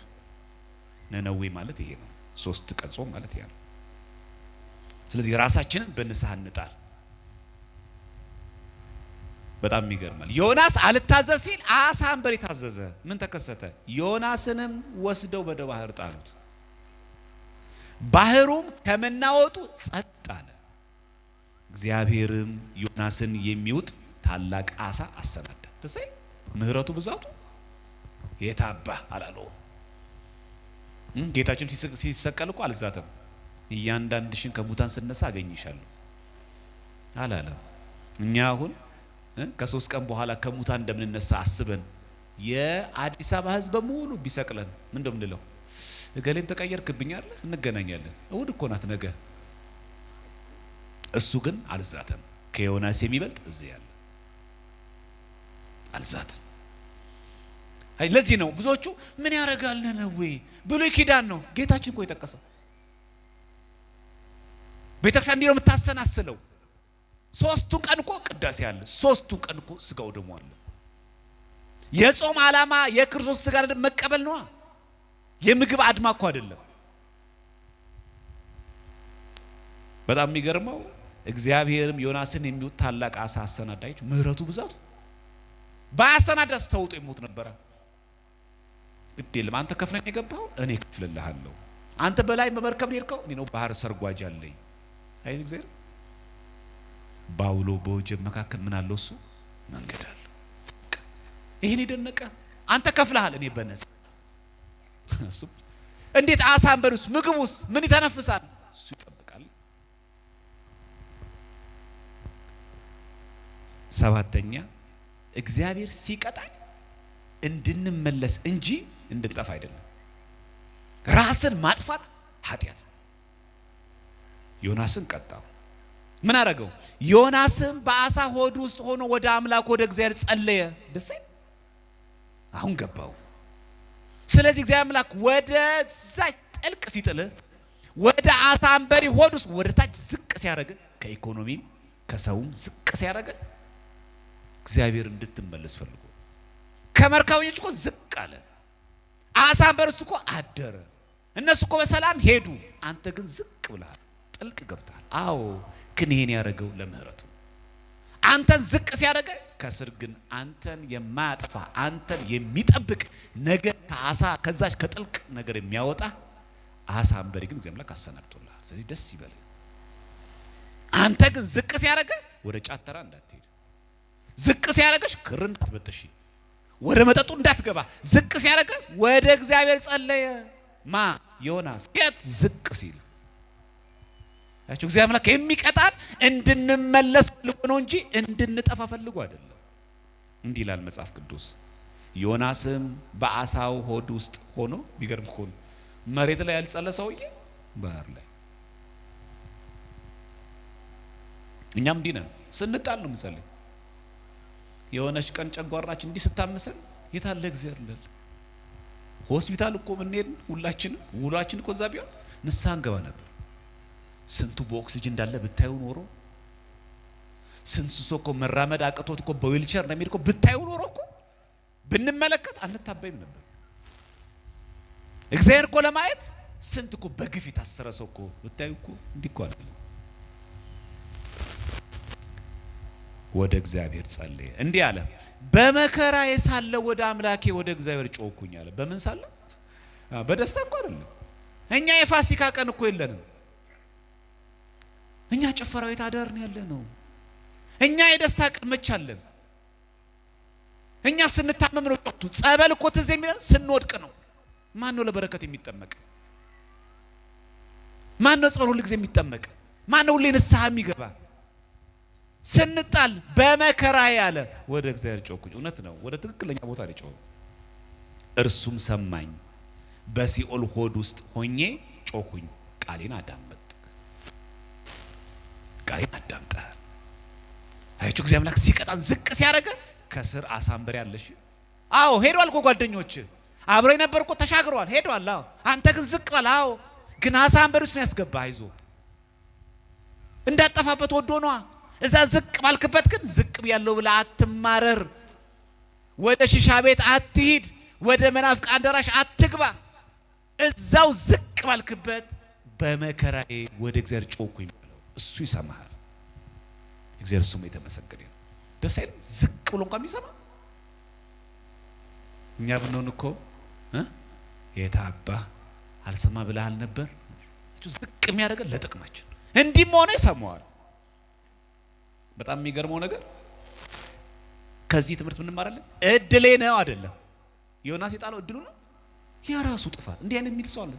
ነነዌ ማለት ይሄ ነው። 3 ቀን ጾም ማለት ይሄ ነው። ስለዚህ ራሳችንን በንስሐ እንጣል። በጣም ይገርማል። ዮናስ አልታዘዝ ሲል አሳ አንበሪ ታዘዘ። ምን ተከሰተ? ዮናስንም ወስደው ወደ ባህር ጣሉት። ባህሩም ከመናወጡ ጸጥ አለ። እግዚአብሔርም ዮናስን የሚውጥ ታላቅ አሳ አሰናዳ። ደስ አይል? ምህረቱ ብዛቱ የታባ አላለው። ጌታችን ሲሰቀል እኮ አልዛተም። እያንዳንድሽን ከሙታን ስነሳ አገኝሻለሁ አላለም። እኛ አሁን ከ3 ቀን በኋላ ከሙታን እንደምንነሳ አስበን የአዲስ አበባ ሕዝብ በሙሉ ቢሰቅለን ምን እንደምንለው? እገሌን ተቀየርክብኝ አይደል? እንገናኛለን። እሑድ እኮ ናት ነገ። እሱ ግን አልዛተም። ከዮናስ የሚበልጥ እዚህ ያለ አልዛተም። አይ ለዚህ ነው ብዙዎቹ ምን ያደርጋል ነነዌ ብሉይ ኪዳን ነው ጌታችን እኮ የጠቀሰው። ቤተክርስቲያን እንዲህ ነው የምታሰናስለው። 3ቱን ቀን እኮ ቅዳሴ አለ። 3ቱን ቀን እኮ ስጋው ደሙ አለ። የጾም ዓላማ የክርስቶስ ስጋ መቀበል ነው። የምግብ አድማ እኮ አይደለም። በጣም የሚገርመው እግዚአብሔርም ዮናስን የሚውጥ ታላቅ አሳ አሰናዳች። ምህረቱ ብዛቱ ባያሰናዳስ ተውጦ ይሞት ነበረ። ግድ የለም አንተ ከፍለህ የገባኸው እኔ እከፍልልሃለሁ። አንተ በላይ በመርከብ ነው የሄድከው፣ እኔ ነው ባህር ሰርጓጅ አለኝ። አይ እግዚአብሔር ባውሎ በወጀብ መካከል ምን አለው? እሱ መንገድ አለው። ይሄን የደነቀ አንተ ከፍለሃል፣ እኔ በነፃ። እሱ እንዴት አሳ አንበሪውስ ምግቡስ ምን ይተነፍሳል? እሱ ይጠብቃል። ሰባተኛ እግዚአብሔር ሲቀጣን እንድንመለስ እንጂ እንድንጠፋ አይደለም። ራስን ማጥፋት ኃጢአት ነው። ዮናስን ቀጣው። ምን አደረገው? ዮናስም በአሳ ሆድ ውስጥ ሆኖ ወደ አምላክ ወደ እግዚአብሔር ጸለየ። ደስ አይልም? አሁን ገባው። ስለዚህ እግዚአብሔር አምላክ ወደዛ ጥልቅ ሲጥልህ፣ ወደ አሳ አንበሪ ሆድ ውስጥ ወደ ታች ዝቅ ሲያደርግ፣ ከኢኮኖሚም ከሰውም ዝቅ ሲያደርግ እግዚአብሔር እንድትመለስ ፈልጎ ከመርከበኞች እኮ ዝቅ አለ። አሳ አንበሪ ውስጥ እኮ አደረ። እነሱ እኮ በሰላም ሄዱ። አንተ ግን ዝቅ ብለሃል፣ ጥልቅ ገብተሃል። አዎ ግን ይሄን ያደረገው ለምህረቱ አንተን ዝቅ ሲያደርገ ከስር ግን አንተን የማያጠፋ አንተን የሚጠብቅ ነገር ከአሳ ከዛች ከጥልቅ ነገር የሚያወጣ አሳ አንበሪ ግን እግዚአብሔር አምላክ አሰናድቶልሃል። ስለዚህ ደስ ይበል። አንተ ግን ዝቅ ሲያደርገ ወደ ጫት ተራ እንዳትሄድ፣ ዝቅ ሲያደርገሽ ክር እንዳትበጥሺ፣ ወደ መጠጡ እንዳትገባ፣ ዝቅ ሲያደርገ ወደ እግዚአብሔር ጸለየ። ማ ዮናስ የት ዝቅ ሲል ያቸው እግዚአብሔር አምላክ የሚቀጣን እንድንመለስ ፈልጎ ነው እንጂ እንድንጠፋ ፈልጎ አይደለም። እንዲህ ይላል መጽሐፍ ቅዱስ። ዮናስም በአሳው ሆድ ውስጥ ሆኖ ቢገርም እኮ ነው፣ መሬት ላይ ያልጸለ ሰውዬ ባህር ላይ። እኛም እንዲህ ነን። ስንጣል ነው የምንጸልይ። የሆነች ቀን ጨጓራችን እንዲህ ስታምሰን የታለ እግዚአብሔር እንላለን። ሆስፒታል እኮ ብንሄድ ሁላችንም ውሏችን እኮ እዛ ቢሆን ንስሐ እንገባ ነበር። ስንቱ በኦክሲጅን እንዳለ ብታዩ ኖሮ፣ ስንቱ ሰው እኮ መራመድ አቅቶት እኮ በዊልቸር እንደሚሄድ እኮ ብታዩ ኖሮ እኮ ብንመለከት አንታበይም ነበር። እግዚአብሔር እኮ ለማየት ስንት እኮ በግፍ የታሰረ ሰው እኮ ብታዩ እኮ እንዲህ እኮ አይደለም። ወደ እግዚአብሔር ጸለየ፣ እንዲህ አለ፣ በመከራዬ ሳለ ወደ አምላኬ ወደ እግዚአብሔር ጮህኩኝ አለ። በምን ሳለ? በደስታ እኮ አይደለም። እኛ የፋሲካ ቀን እኮ የለንም። እኛ ጭፈራ ቤት አዳርን ያለ ነው። እኛ የደስታ ቀን መች አለን? እኛ ስንታመም ነው ወቅቱ። ጸበል እኮ ትዝ የሚለን ስንወድቅ ነው። ማን ነው ለበረከት የሚጠመቅ? ማን ነው ጸበል ሁል ጊዜ የሚጠመቅ? ማን ነው ሁሌ ንስሐ የሚገባ? ስንጣል በመከራ ያለ ወደ እግዚአብሔር ጮህኩኝ። እውነት ነው፣ ወደ ትክክለኛ ቦታ ነው የጮኸው። እርሱም ሰማኝ፣ በሲኦል ሆድ ውስጥ ሆኜ ጮህኩኝ፣ ቃሌን አዳመጥ ቃሌን አዳምጠሃል። አያችሁ እግዚአብሔር አምላክ ሲቀጣን ዝቅ ሲያደርገ ከስር አሳ አንበሪ አለሽ። አዎ ሄዷል እኮ ጓደኞች አብረው የነበሩ እኮ ተሻግረዋል፣ ሄዷል። አዎ አንተ ግን ዝቅ በል። አዎ ግን አሳ አንበሪ ውስጥ ነው ያስገባ። አይዞ እንዳጠፋበት ወዶ ነዋ። እዛ ዝቅ ባልክበት ግን ዝቅ ያለው ብለህ አትማረር። ወደ ሽሻ ቤት አትሂድ። ወደ መናፍቅ አዳራሽ አትግባ። እዛው ዝቅ ባልክበት በመከራዬ ወደ እግዚአብሔር ጮህኩኝ በለው፣ እሱ ይሰማሃል። እግዚአብሔር ስሙ የተመሰገነ ይሁን። ደስ አይልም? ዝቅ ብሎ እንኳን የሚሰማ እኛ ብንሆን እኮ የታባ አልሰማ ብለሃል ነበር። ዝቅ የሚያደርገን ለጥቅማችን እንዲህም ሆነ ይሰማዋል። በጣም የሚገርመው ነገር ከዚህ ትምህርት ምን እንማራለን? እድሌ ነው አይደለም። ዮናስ የጣለው እድሉ ነው የራሱ ጥፋት። እንዲህ አይነት የሚል ሰው አለ።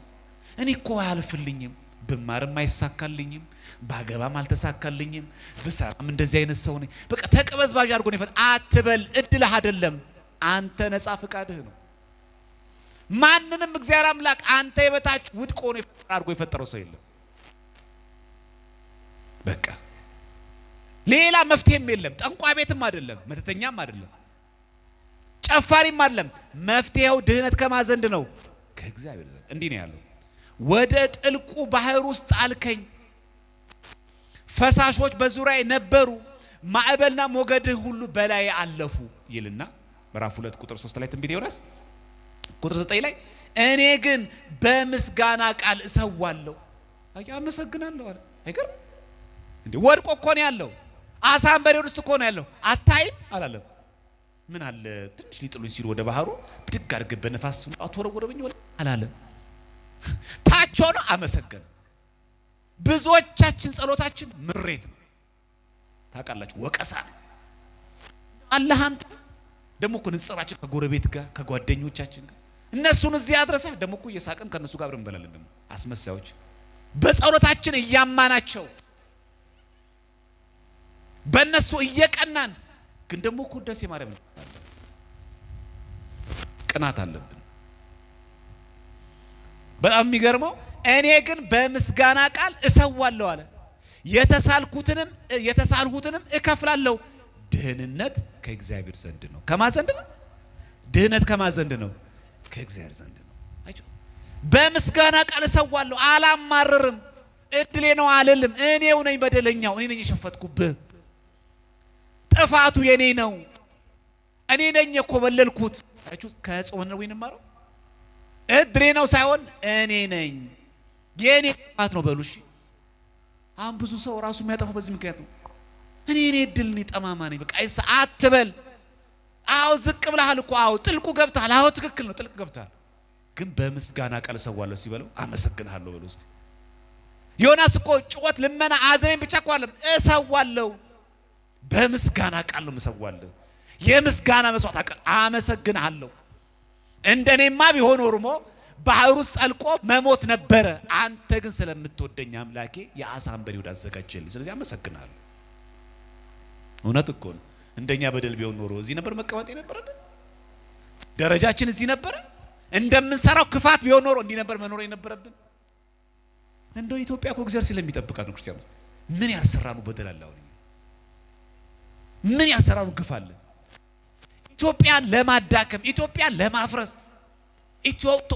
እኔ እኮ አያልፍልኝም፣ ብማርም አይሳካልኝም፣ ባገባም አልተሳካልኝም፣ ብሰራም እንደዚህ አይነት ሰው ነኝ። በቃ ተቅበዝባዥ አድርጎ ነው የፈጠረው። አትበል፣ እድልህ አይደለም፣ አንተ ነፃ ፍቃድህ ነው። ማንንም እግዚአብሔር አምላክ አንተ የበታች ውድቅ ሆኖ አድርጎ የፈጠረው ሰው የለም። በቃ ሌላ መፍትሄም የለም። ጠንቋይ ቤትም አይደለም፣ መተተኛም አይደለም፣ ጨፋሪም አይደለም። መፍትሄው ድህነት ከማን ዘንድ ነው? ከእግዚአብሔር ዘንድ። እንዲህ ነው ያለው፣ ወደ ጥልቁ ባህር ውስጥ ጣልከኝ፣ ፈሳሾች በዙሪያዬ ነበሩ፣ ማዕበልና ሞገድህ ሁሉ በላይ አለፉ ይልና ምዕራፍ 2 ቁጥር 3 ላይ ትንቢተ ዮናስ ቁጥር 9 ላይ እኔ ግን በምስጋና ቃል እሰዋለሁ፣ አመሰግናለሁ አለ። አይገርም እንዴ? ወድቆ እኮ ነው ያለው። አሳ አንበሪ ውስጥ እኮ ነው ያለው። አታይም አላለም። ምን አለ ትንሽ ሊጥሉኝ ሲሉ ወደ ባህሩ ብድግ አድርገህ በነፋስ አትወረወረብኝ አላለ። ታች ሆኖ አመሰገነ። ብዙዎቻችን ጸሎታችን ምሬት ነው፣ ታውቃላችሁ፣ ወቀሳ ነው። አላህ አንተ ደግሞ እኮ ንጽራችን ከጎረቤት ጋር ከጓደኞቻችን ጋር እነሱን እዚህ አድረሰህ ደግሞ እኮ እየሳቅን ከእነሱ ጋር አብረን እንበላለን። ደግሞ አስመሳዮች በጸሎታችን እያማናቸው በእነሱ እየቀናን ግን ደግሞ እኮ ውዳሴ ማርያም ቅናት አለብን። በጣም የሚገርመው እኔ ግን በምስጋና ቃል እሰዋለሁ አለ። የተሳልሁትንም እከፍላለሁ። ድህንነት ከእግዚአብሔር ዘንድ ነው። ከማ ዘንድ ነው? ድህነት ከማ ዘንድ ነው? ከእግዚአብሔር ዘንድ ነው። አይቼው በምስጋና ቃል እሰዋለሁ፣ አላማርርም፣ እድሌ ነው አልልም። እኔው ነኝ በደለኛው፣ እኔ ነኝ የሸፈትኩብህ፣ ጥፋቱ የኔ ነው፣ እኔ ነኝ የኮበለልኩት። አያችሁ፣ ከጾመ ነነዌ እንማረው። እድሌ ነው ሳይሆን እኔ ነኝ፣ የኔ ጥፋት ነው በሉ። እሺ፣ አሁን ብዙ ሰው ራሱ የሚያጠፋው በዚህ ምክንያት ነው። እኔ እድል እኔ ጠማማ ነኝ በቃ አትበል። አዎ ዝቅ ብለሃል እኮ፣ አዎ ጥልቁ ገብተሃል፣ አዎ ትክክል ነው፣ ጥልቅ ገብተሃል። ግን በምስጋና ቃል እሰዋለሁ ሲበለው አመሰግንሃለሁ በለው እስቲ። ዮናስ እኮ ጩኸት፣ ልመና፣ አድነኝ ብቻ እኮ አለም፣ እሰዋለሁ በምስጋና ቃል ነው የምሰዋለሁ። የምስጋና መስዋዕት አቀር አመሰግንሃለሁ። እንደኔማ ቢሆን ኖርሞ ባህር ውስጥ ጠልቆ መሞት ነበረ። አንተ ግን ስለምትወደኝ አምላኬ የአሳ አንበሪ ወደ አዘጋጀልኝ። ስለዚህ አመሰግንሃለሁ። እውነት እኮ ነው። እንደኛ በደል ቢሆን ኖሮ እዚህ ነበር መቀመጥ የነበረብን? ደረጃችን እዚህ ነበረ? እንደምንሰራው ክፋት ቢሆን ኖሮ እንዲህ ነበር መኖር የነበረብን? እንደው ኢትዮጵያ እኮ እግዚአብሔር ስለሚጠብቃት ነው። ክርስቲያኖች ምን ያልሰራነው በደል አለ? አሁን ምን ያልሰራነው ግፍ አለ? ኢትዮጵያን ለማዳከም፣ ኢትዮጵያን ለማፍረስ፣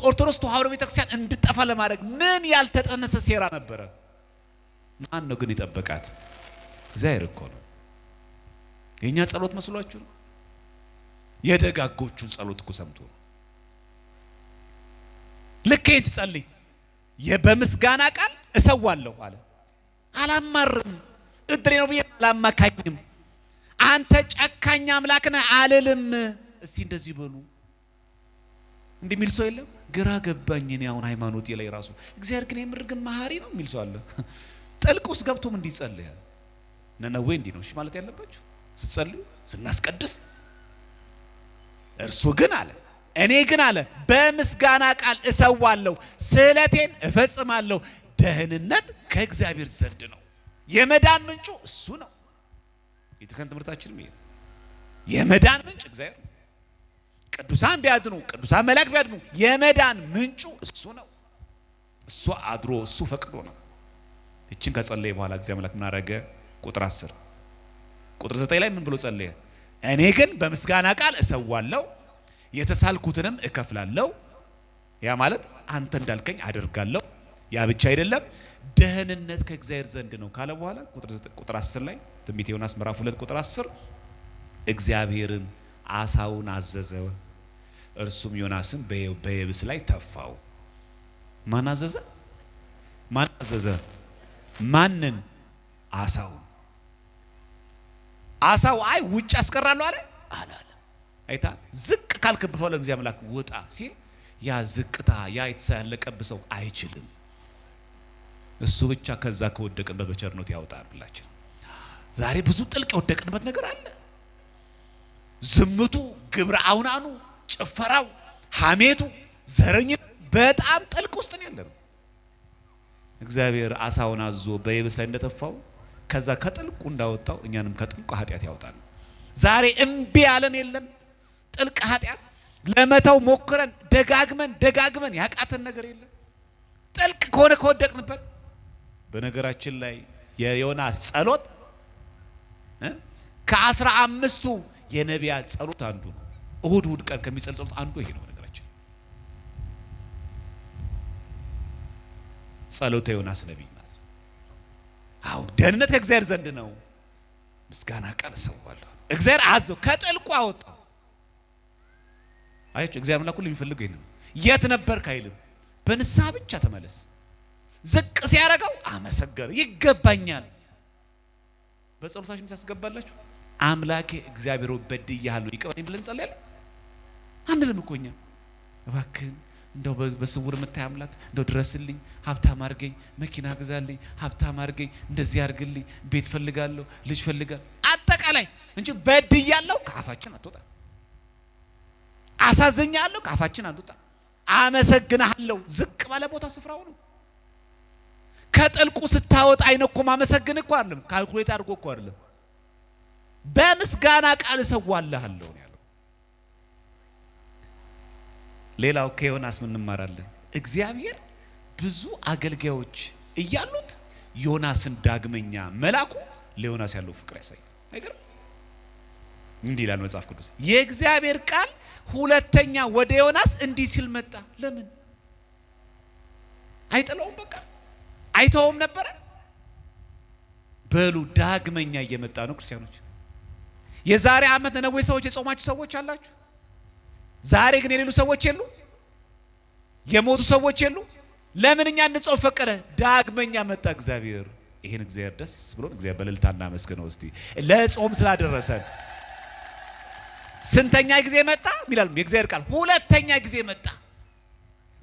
ኦርቶዶክስ ተዋሕዶ ቤተክርስቲያን እንድጠፋ ለማድረግ ምን ያልተጠነሰ ሴራ ነበረ? ማን ነው ግን የጠበቃት? እግዚአብሔር እኮ ነው። የኛ ጸሎት መስሏችሁ ነው? የደጋጎቹን ጸሎት እኮ ሰምቶ ነው። ልክ ይሄን ሲጸልይ በምስጋና ቃል እሰዋለሁ አለ። አላማርም፣ እድሬ ነው ብዬ አላማካኝም፣ አንተ ጨካኝ አምላክ ነህ አልልም። እስቲ እንደዚህ በሉ። እንዲህ የሚል ሰው የለም። ግራ ገባኝ እኔ አሁን ሃይማኖቴ ላይ ራሱ እግዚአብሔር ግን የምር ግን መሐሪ ነው የሚል ሰው አለ። ጥልቅ ውስጥ ገብቶም እንዲህ ጸልያል። ነነዌ እንዲህ ነው እሺ ማለት ያለባችሁ ስትጸልዩ ስናስቀድስ። እርሱ ግን አለ እኔ ግን አለ በምስጋና ቃል እሰዋለሁ፣ ስዕለቴን እፈጽማለሁ። ደህንነት ከእግዚአብሔር ዘንድ ነው። የመዳን ምንጩ እሱ ነው። የትከን ትምህርታችንም ይሄ ነው። የመዳን ምንጭ እግዚአብሔር ነው። ቅዱሳን ቢያድኑ፣ ቅዱሳን መላእክት ቢያድኑ የመዳን ምንጩ እሱ ነው። እሱ አድሮ እሱ ፈቅዶ ነው። እችን ከጸለየ በኋላ እግዚአብሔር አምላክ ምን አደረገ? ቁጥር 10 ቁጥር 9 ላይ ምን ብሎ ጸለየ? እኔ ግን በምስጋና ቃል እሰዋለሁ የተሳልኩትንም እከፍላለሁ። ያ ማለት አንተ እንዳልከኝ አደርጋለሁ። ያ ብቻ አይደለም፣ ደህንነት ከእግዚአብሔር ዘንድ ነው ካለ በኋላ ቁጥር 10 ላይ ትንቢተ ዮናስ ምዕራፍ 2 ቁጥር 10 እግዚአብሔርም አሳውን አዘዘ፣ እርሱም ዮናስን በየብስ ላይ ተፋው። ማን አዘዘ? ማን አዘዘ? ማንን? አሳውን። አሳው አይ ውጭ አስቀራለሁ አለ አላለም። አይታ ዝቅ ካልክበት በኋላ እግዚአብሔር አምላክ ውጣ ሲል ያ ዝቅታ ያ የተሳለቀብ ሰው አይችልም። እሱ ብቻ ከዛ ከወደቅንበት በቸርነቱ ያወጣል። ሁላችን ዛሬ ብዙ ጥልቅ የወደቅንበት ነገር አለ። ዝምቱ፣ ግብረ አውናኑ፣ ጭፈራው፣ ሐሜቱ፣ ዘረኝነቱ በጣም ጥልቅ ውስጥ ነው ያለነው። እግዚአብሔር አሳውን አዞ በየብስ ላይ እንደተፋው ከዛ ከጥልቁ እንዳወጣው እኛንም ከጥልቁ ኃጢአት ያወጣል። ዛሬ እምቢ ያለን የለም። ጥልቅ ኃጢአት ለመተው ሞክረን ደጋግመን ደጋግመን ያቃተን ነገር የለም። ጥልቅ ከሆነ ከወደቅንበት። በነገራችን ላይ የዮናስ ጸሎት ከ15ቱ የነቢያት ጸሎት አንዱ ነው። እሁድ እሁድ ቀን ከሚጸል ጸሎት አንዱ ይሄ ነው። በነገራችን ጸሎተ ዮናስ ነቢይ ማለት ነው። አዎ ደህንነት ከእግዚአብሔር ዘንድ ነው። ምስጋና ቃል እሰዋለሁ። እግዚአብሔር አዘው ከጥልቁ አወጣው። አያችሁ እግዚአብሔር አምላክ ሁሉ የሚፈልገው ይሄን ነው። የት ነበርክ አይልም። በንስሐ ብቻ ተመለስ። ዝቅ ሲያደርገው አመሰገነ። ይገባኛል። በጸሎታችሁ ታስገባላችሁ። አምላኬ እግዚአብሔር በድያለሁ ይቅር በለኝ ብለን እንጸልያለን? አንልም እኮ እኛ። እባክህን እንደው በስውር የምታይ አምላክ እንደው ድረስልኝ፣ ሀብታም አድርገኝ፣ መኪና ግዛልኝ፣ ሀብታም አድርገኝ፣ እንደዚህ አድርግልኝ፣ ቤት ፈልጋለሁ፣ ልጅ ፈልጋለሁ፣ አጠቃላይ እንጂ በድያለሁ ከአፋችን አትወጣ። አሳዝኛለሁ ከአፋችን አትወጣ። አመሰግናለሁ ዝቅ ባለ ቦታ ስፍራው ነው። ከጥልቁ ስታወጣ አይነኮ ማመሰግን እኮ አይደለም፣ calculate አድርጎ እኮ አይደለም። በምስጋና ቃል እሰዋልሃለሁ ነው ያለው። ሌላው ከዮናስ ምን እንማራለን? እግዚአብሔር ብዙ አገልጋዮች እያሉት ዮናስን ዳግመኛ መላኩ ለዮናስ ያለው ፍቅር ያሳያል። አይገርም? እንዲህ ይላል መጽሐፍ ቅዱስ፣ የእግዚአብሔር ቃል ሁለተኛ ወደ ዮናስ እንዲህ ሲል መጣ። ለምን አይጥለውም? በቃ አይተውም ነበረ። በሉ ዳግመኛ እየመጣ ነው። ክርስቲያኖች የዛሬ ዓመት ነነዌ ሰዎች የጾማችሁ ሰዎች አላችሁ። ዛሬ ግን የሌሉ ሰዎች የሉ፣ የሞቱ ሰዎች የሉ። ለምን እኛ እንጾም ፈቀደ? ዳግመኛ መጣ እግዚአብሔር። ይሄን እግዚአብሔር ደስ ብሎን እግዚአብሔር በእልልታ እናመስግነው እስቲ ለጾም ስላደረሰን። ስንተኛ ጊዜ መጣ ይላል የእግዚአብሔር ቃል? ሁለተኛ ጊዜ መጣ።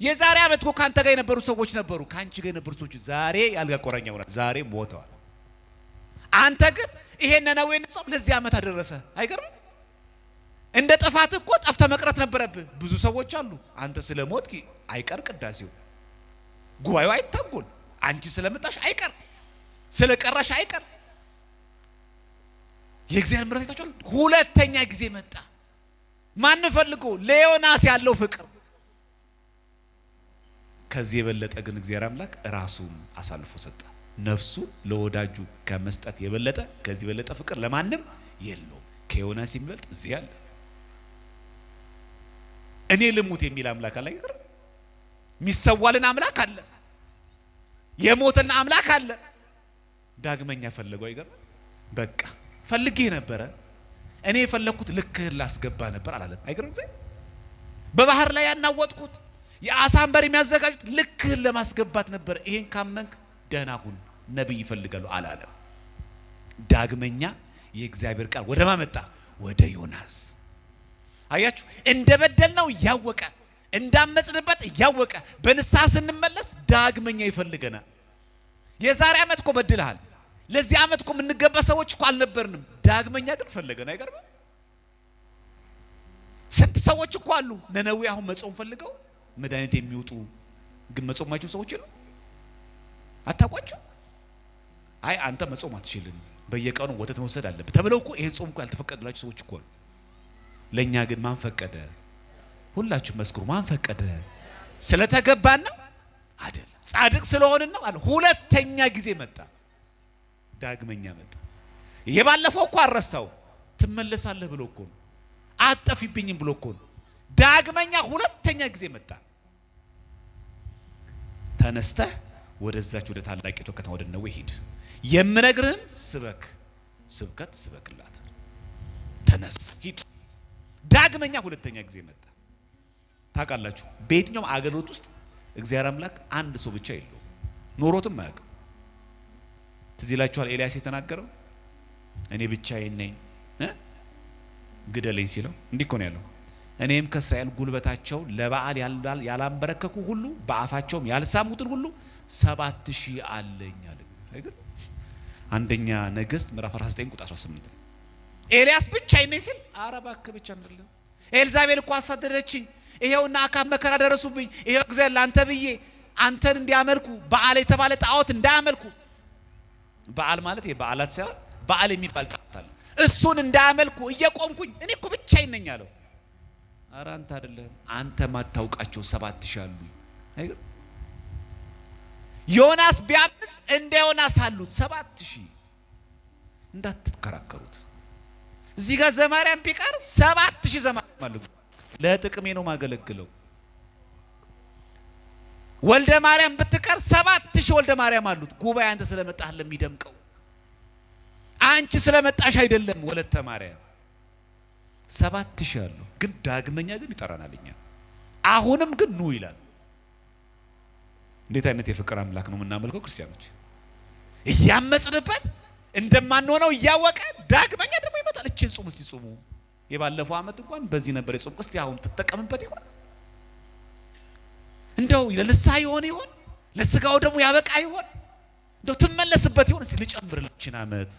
የዛሬ ዓመት እኮ ካንተ ጋር የነበሩ ሰዎች ነበሩ፣ ካንቺ ጋር የነበሩ ሰዎች ዛሬ ያልጋ ቁራኛ ሆነዋል፣ ዛሬ ሞተዋል። አንተ ግን ይሄን ነነዌን ጾም ለዚህ ዓመት አደረሰ። አይገርም? እንደ ጥፋት እኮ ጠፍተ መቅረት ነበረብህ። ብዙ ሰዎች አሉ። አንተ ስለሞት አይቀር ቅዳሴው፣ ጉባኤው አይታጎል። አንቺ ስለመጣሽ አይቀር፣ ስለቀረሽ አይቀር። የእግዚአብሔር ምሕረት አይታችኋል። ሁለተኛ ጊዜ መጣ። ማን ፈልጎ? ለዮናስ ያለው ፍቅር። ከዚህ የበለጠ ግን እግዚአብሔር አምላክ ራሱን አሳልፎ ሰጠ። ነፍሱ ለወዳጁ ከመስጠት የበለጠ ከዚህ የበለጠ ፍቅር ለማንም የለውም። ከዮናስ የሚበልጥ እዚህ አለ። እኔ ልሙት የሚል አምላክ አለ። አይቀር የሚሰዋልን አምላክ አለ። የሞተልን አምላክ አለ። ዳግመኛ ፈለገው። አይገርም? በቃ ፈልጌ ነበረ፣ እኔ የፈለግኩት ልክህን ላስገባ ነበር አላለም። አይገርም? በባህር ላይ ያናወጥኩት የአሳ አንበር የሚያዘጋጁት ልክህን ለማስገባት ነበር። ይሄን ካመንክ ደህና ሁን፣ ነብይ ይፈልጋሉ አላለም። ዳግመኛ የእግዚአብሔር ቃል ወደ ማን መጣ? ወደ ዮናስ። አያችሁ፣ እንደበደልነው እያወቀ እንዳመጽንበት እያወቀ በንስሐ ስንመለስ ዳግመኛ ይፈልገናል። የዛሬ ዓመት እኮ በድልሃል፣ ለዚህ ዓመት እኮ የምንገባ ሰዎች እኮ አልነበርንም። ዳግመኛ ግን ፈለገን። አይገርምም? ስንት ሰዎች እኮ አሉ ነነዌ አሁን መጾም ፈልገው መድኃኒት የሚውጡ ግን መጾም የማይችሉ ሰዎች የሉ። አታውቋቸው? አይ አንተ መጾም አትችልም፣ በየቀኑ ወተት መውሰድ አለብህ ተብለው እኮ ይሄን ጾም እኮ ያልተፈቀደላቸው ሰዎች እኮ አሉ። ለእኛ ግን ማን ፈቀደ? ሁላችሁ መስክሩ። ማን ፈቀደ? ስለተገባን ነው አይደለም፣ ጻድቅ ስለሆንን ነው አለ። ሁለተኛ ጊዜ መጣ፣ ዳግመኛ መጣ። የባለፈው እኮ አልረሳው። ትመለሳለህ ብሎ እኮ ነው፣ አትጠፊብኝም ብሎ እኮ ነው። ዳግመኛ ሁለተኛ ጊዜ መጣ። ተነስተህ ወደዛች ወደ ታላቂቱ ከተማ ወደ ነነዌ ሂድ፣ የምነግርህን ስበክ፣ ስብከት ስበክላት። ተነስ ሂድ። ዳግመኛ ሁለተኛ ጊዜ መጣ። ታውቃላችሁ በየትኛውም አገልግሎት ውስጥ እግዚአብሔር አምላክ አንድ ሰው ብቻ የለውም፣ ኖሮትም አያውቅም። ትዝ ይላችኋል ኤልያስ የተናገረው እኔ ብቻዬን ነኝ ግደለኝ ሲለው እንዲህ እኮ ነው ያለው። እኔም ከእስራኤል ጉልበታቸው ለበዓል ያላንበረከኩ ሁሉ በአፋቸውም ያልሳሙትን ሁሉ 7000 አለኝ አለ። አንደኛ ነገሥት ምዕራፍ 19 ቁጥር 18። ኤልያስ ብቻዬን ነኝ ሲል ኧረ እባክህ ብቻ አይደለም፣ ኤልዛቤል እኮ አሳደደችኝ፣ ይሄውና አካብ መከራ ደረሱብኝ፣ ይሄው እግዚአብሔር ላንተ ብዬ አንተን እንዲያመልኩ በዓል የተባለ ጣዖት እንዳያመልኩ፣ በዓል ማለት የበዓላት ሳይሆን በዓል የሚባል ጣዖት አለ፣ እሱን እንዳያመልኩ እየቆምኩኝ እኔ እኮ ብቻዬን ነኝ አለው። ኧረ አንተ አይደለህም፣ አንተ ማታውቃቸው 7000 አሉኝ። አይገርም? ዮናስ ቢያምፅ እንደ ዮናስ አሉት 7000። እንዳትከራከሩት። እዚህ ጋር ዘማሪያም ቢቀር 7000 ዘማሪያም አሉ። ለጥቅሜ ነው ማገለግለው። ወልደ ማርያም ብትቀር 7000 ወልደ ማርያም አሉት። ጉባኤ አንተ ስለመጣህ ለሚደምቀው አንቺ ስለመጣሽ አይደለም። ወለተ ማርያም 7000 አሉ። ግን ዳግመኛ ግን ይጠራናል። እኛ አሁንም ግን ኑ ይላል። እንዴት አይነት የፍቅር አምላክ ነው የምናመልከው ክርስቲያኖች! እያመጽንበት እንደማንሆነው እያወቀ ዳግመኛ ደግሞ ይመጣል። ይጠቀሙበታል። እችን ጾም እስቲ ጾሙ። የባለፈው ዓመት እንኳን በዚህ ነበር የጾም፣ እስቲ አሁን ትጠቀምበት ይሆን? እንደው ለንስሐ ይሆን ይሆን? ለስጋው ደግሞ ያበቃ ይሆን? እንደው ትመለስበት ይሆን? እስቲ ልጨምርልህ እችን ዓመት፣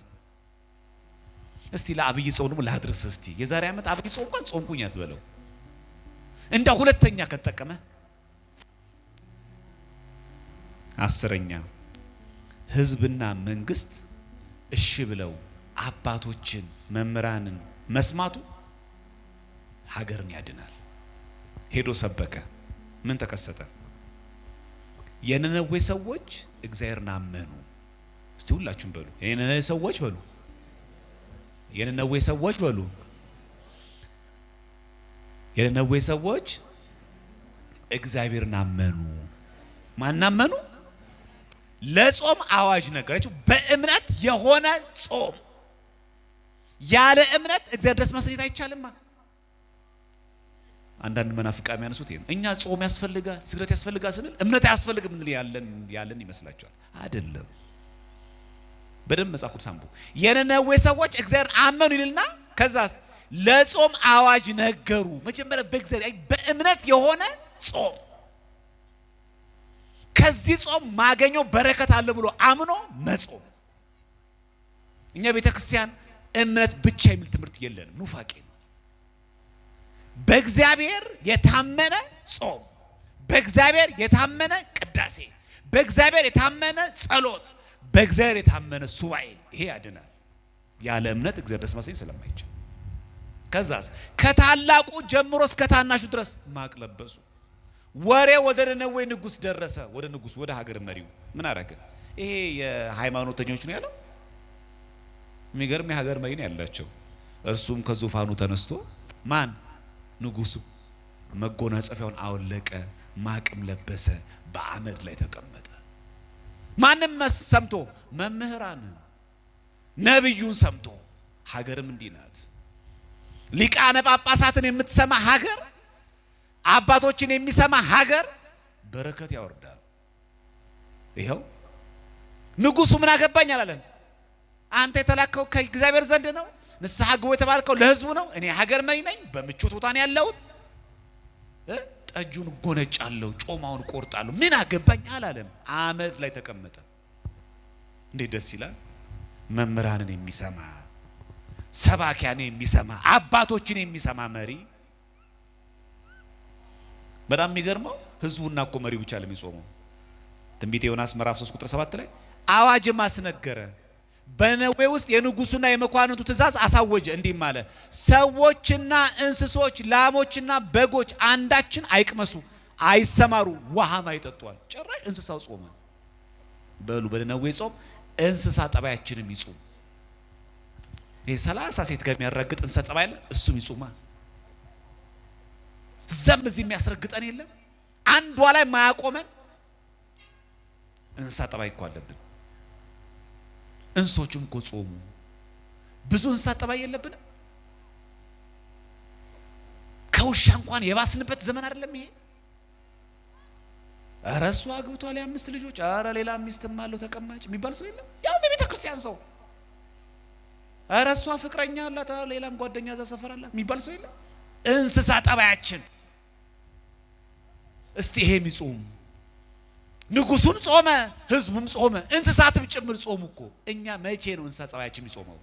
እስቲ ለአብይ ጾም ደግሞ ላድርስ። እስቲ የዛሬ ዓመት አብይ ጾም እንኳን ጾምኩኝ አትበለው። እንደው ሁለተኛ ከተጠቀመ። 10ኛ ህዝብና መንግስት እሺ ብለው አባቶችን መምህራንን መስማቱ ሀገርን ያድናል። ሄዶ ሰበከ። ምን ተከሰተ? የነነዌ ሰዎች እግዚአብሔርን አመኑ። እስቲ ሁላችሁም በሉ የነነዌ ሰዎች በሉ፣ የነነዌ ሰዎች በሉ፣ የነነዌ ሰዎች እግዚአብሔርን አመኑ። ማን አመኑ? ለጾም አዋጅ ነገረችው። በእምነት የሆነ ጾም። ያለ እምነት እግዚአብሔር ደስ ማሰኘት አይቻልማ። አንዳንድ መናፍቃን የሚያነሱት ይሄ ነው። እኛ ጾም ያስፈልጋል፣ ስግደት ያስፈልጋል ስንል እምነት አያስፈልግም እንል ያለን ይመስላቸዋል። አይደለም። በደንብ መጽሐፍ ቅዱስ አንብቡ። የነነዌ ሰዎች እግዚአብሔር አመኑ ይልና ከዛስ ለጾም አዋጅ ነገሩ። መጀመሪያ በእግዚአብሔር በእምነት የሆነ ጾም፣ ከዚህ ጾም ማገኘው በረከት አለ ብሎ አምኖ መጾም። እኛ ቤተክርስቲያን እምነት ብቻ የሚል ትምህርት የለንም፣ ኑፋቄ ነው። በእግዚአብሔር የታመነ ጾም፣ በእግዚአብሔር የታመነ ቅዳሴ፣ በእግዚአብሔር የታመነ ጸሎት፣ በእግዚአብሔር የታመነ ሱባኤ፣ ይሄ ያድናል። ያለ እምነት እግዚአብሔር ደስ ማሰኘት ስለማይቻል። ከዛስ ከታላቁ ጀምሮ እስከ ታናሹ ድረስ ማቅ ለበሱ። ወሬ ወደ ነነዌ ንጉስ ደረሰ። ወደ ንጉስ፣ ወደ ሀገር መሪው። ምን አረገ? ይሄ የሃይማኖተኞች ነው ያለው። የሚገርም የሀገር መሪ ነው ያላቸው። እርሱም ከዙፋኑ ተነስቶ፣ ማን? ንጉሱ፣ መጎናጸፊያውን አወለቀ፣ ማቅም ለበሰ፣ በአመድ ላይ ተቀመጠ። ማንም ሰምቶ? መምህራን ነብዩን ሰምቶ። ሀገርም እንዲህ ናት። ሊቃነ ጳጳሳትን የምትሰማ ሀገር፣ አባቶችን የሚሰማ ሀገር በረከት ያወርዳል። ይኸው ንጉሱ ምን አገባኝ አላለም። አንተ የተላከው ከእግዚአብሔር ዘንድ ነው። ንስሐ ግቡ የተባልከው ለህዝቡ ነው። እኔ ሀገር መሪ ነኝ፣ በምቾት ቦታ ነው ያለሁት። ጠጁን ጎነጫለሁ፣ ጮማውን ቆርጣለሁ፣ ምን አገባኝ አላለም። አመድ ላይ ተቀመጠ። እንዴት ደስ ይላል! መምህራንን የሚሰማ፣ ሰባኪያንን የሚሰማ፣ አባቶችን የሚሰማ መሪ። በጣም የሚገርመው ህዝቡና እኮ መሪው ብቻ ለሚጾመው። ትንቢተ ዮናስ ምዕራፍ 3 ቁጥር 7 ላይ አዋጅም አስነገረ። በነዌ ውስጥ የንጉሱና የመኳንንቱ ትእዛዝ አሳወጀ። እንዲህም አለ፣ ሰዎችና እንስሶች፣ ላሞችና በጎች አንዳችን አይቅመሱ፣ አይሰማሩ፣ ውሃም አይጠጧል። ጭራሽ እንስሳው ጾመ። በሉ በነነዌ ጾም እንስሳ ጠባያችንም ይጹም። ይሄ 30 ሴት ጋር የሚያራግጥ እንስሳ ጠባይ አለ፣ እሱም ይጹማ። እዛም እዚህ የሚያስረግጠን የለም፣ አንዷ ላይ ማያቆመን እንስሳ ጠባይ እኮ አለብን። እንስሶቹም እኮ ጾሙ። ብዙ እንስሳ ጠባይ የለብንም። ከውሻ እንኳን የባስንበት ዘመን አይደለም ይሄ። ኧረ እሱ አግብቷል የአምስት ልጆች፣ ኧረ ሌላ ሚስትም አለው ተቀማጭ የሚባል ሰው የለም። ያው የቤተ ክርስቲያን ሰው፣ ኧረ እሷ ፍቅረኛ አላት፣ ኧረ ሌላም ጓደኛ እዛ ሰፈር አላት የሚባል ሰው የለም። እንስሳ ጠባያችን። እስቲ ይሄም ይጹም። ንጉሱም ጾመ፣ ህዝቡም ጾመ፣ እንስሳትም ጭምር ጾሙ እኮ። እኛ መቼ ነው እንስሳ ጸባያችን የሚጾመው?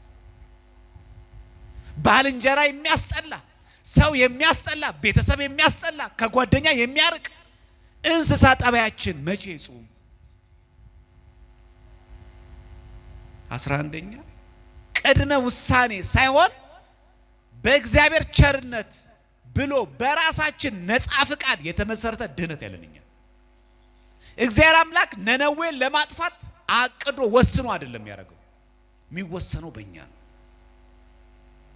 ባልንጀራ የሚያስጠላ፣ ሰው የሚያስጠላ፣ ቤተሰብ የሚያስጠላ፣ ከጓደኛ የሚያርቅ እንስሳ ጠባያችን መቼ ይጹም? 11ኛ ቅድመ ውሳኔ ሳይሆን በእግዚአብሔር ቸርነት ብሎ በራሳችን ነፃ ፍቃድ የተመሰረተ ድህነት ያለን እኛ። እግዚአብሔር አምላክ ነነዌን ለማጥፋት አቅዶ ወስኖ አይደለም ያደረገው። የሚወሰነው በእኛ ነው።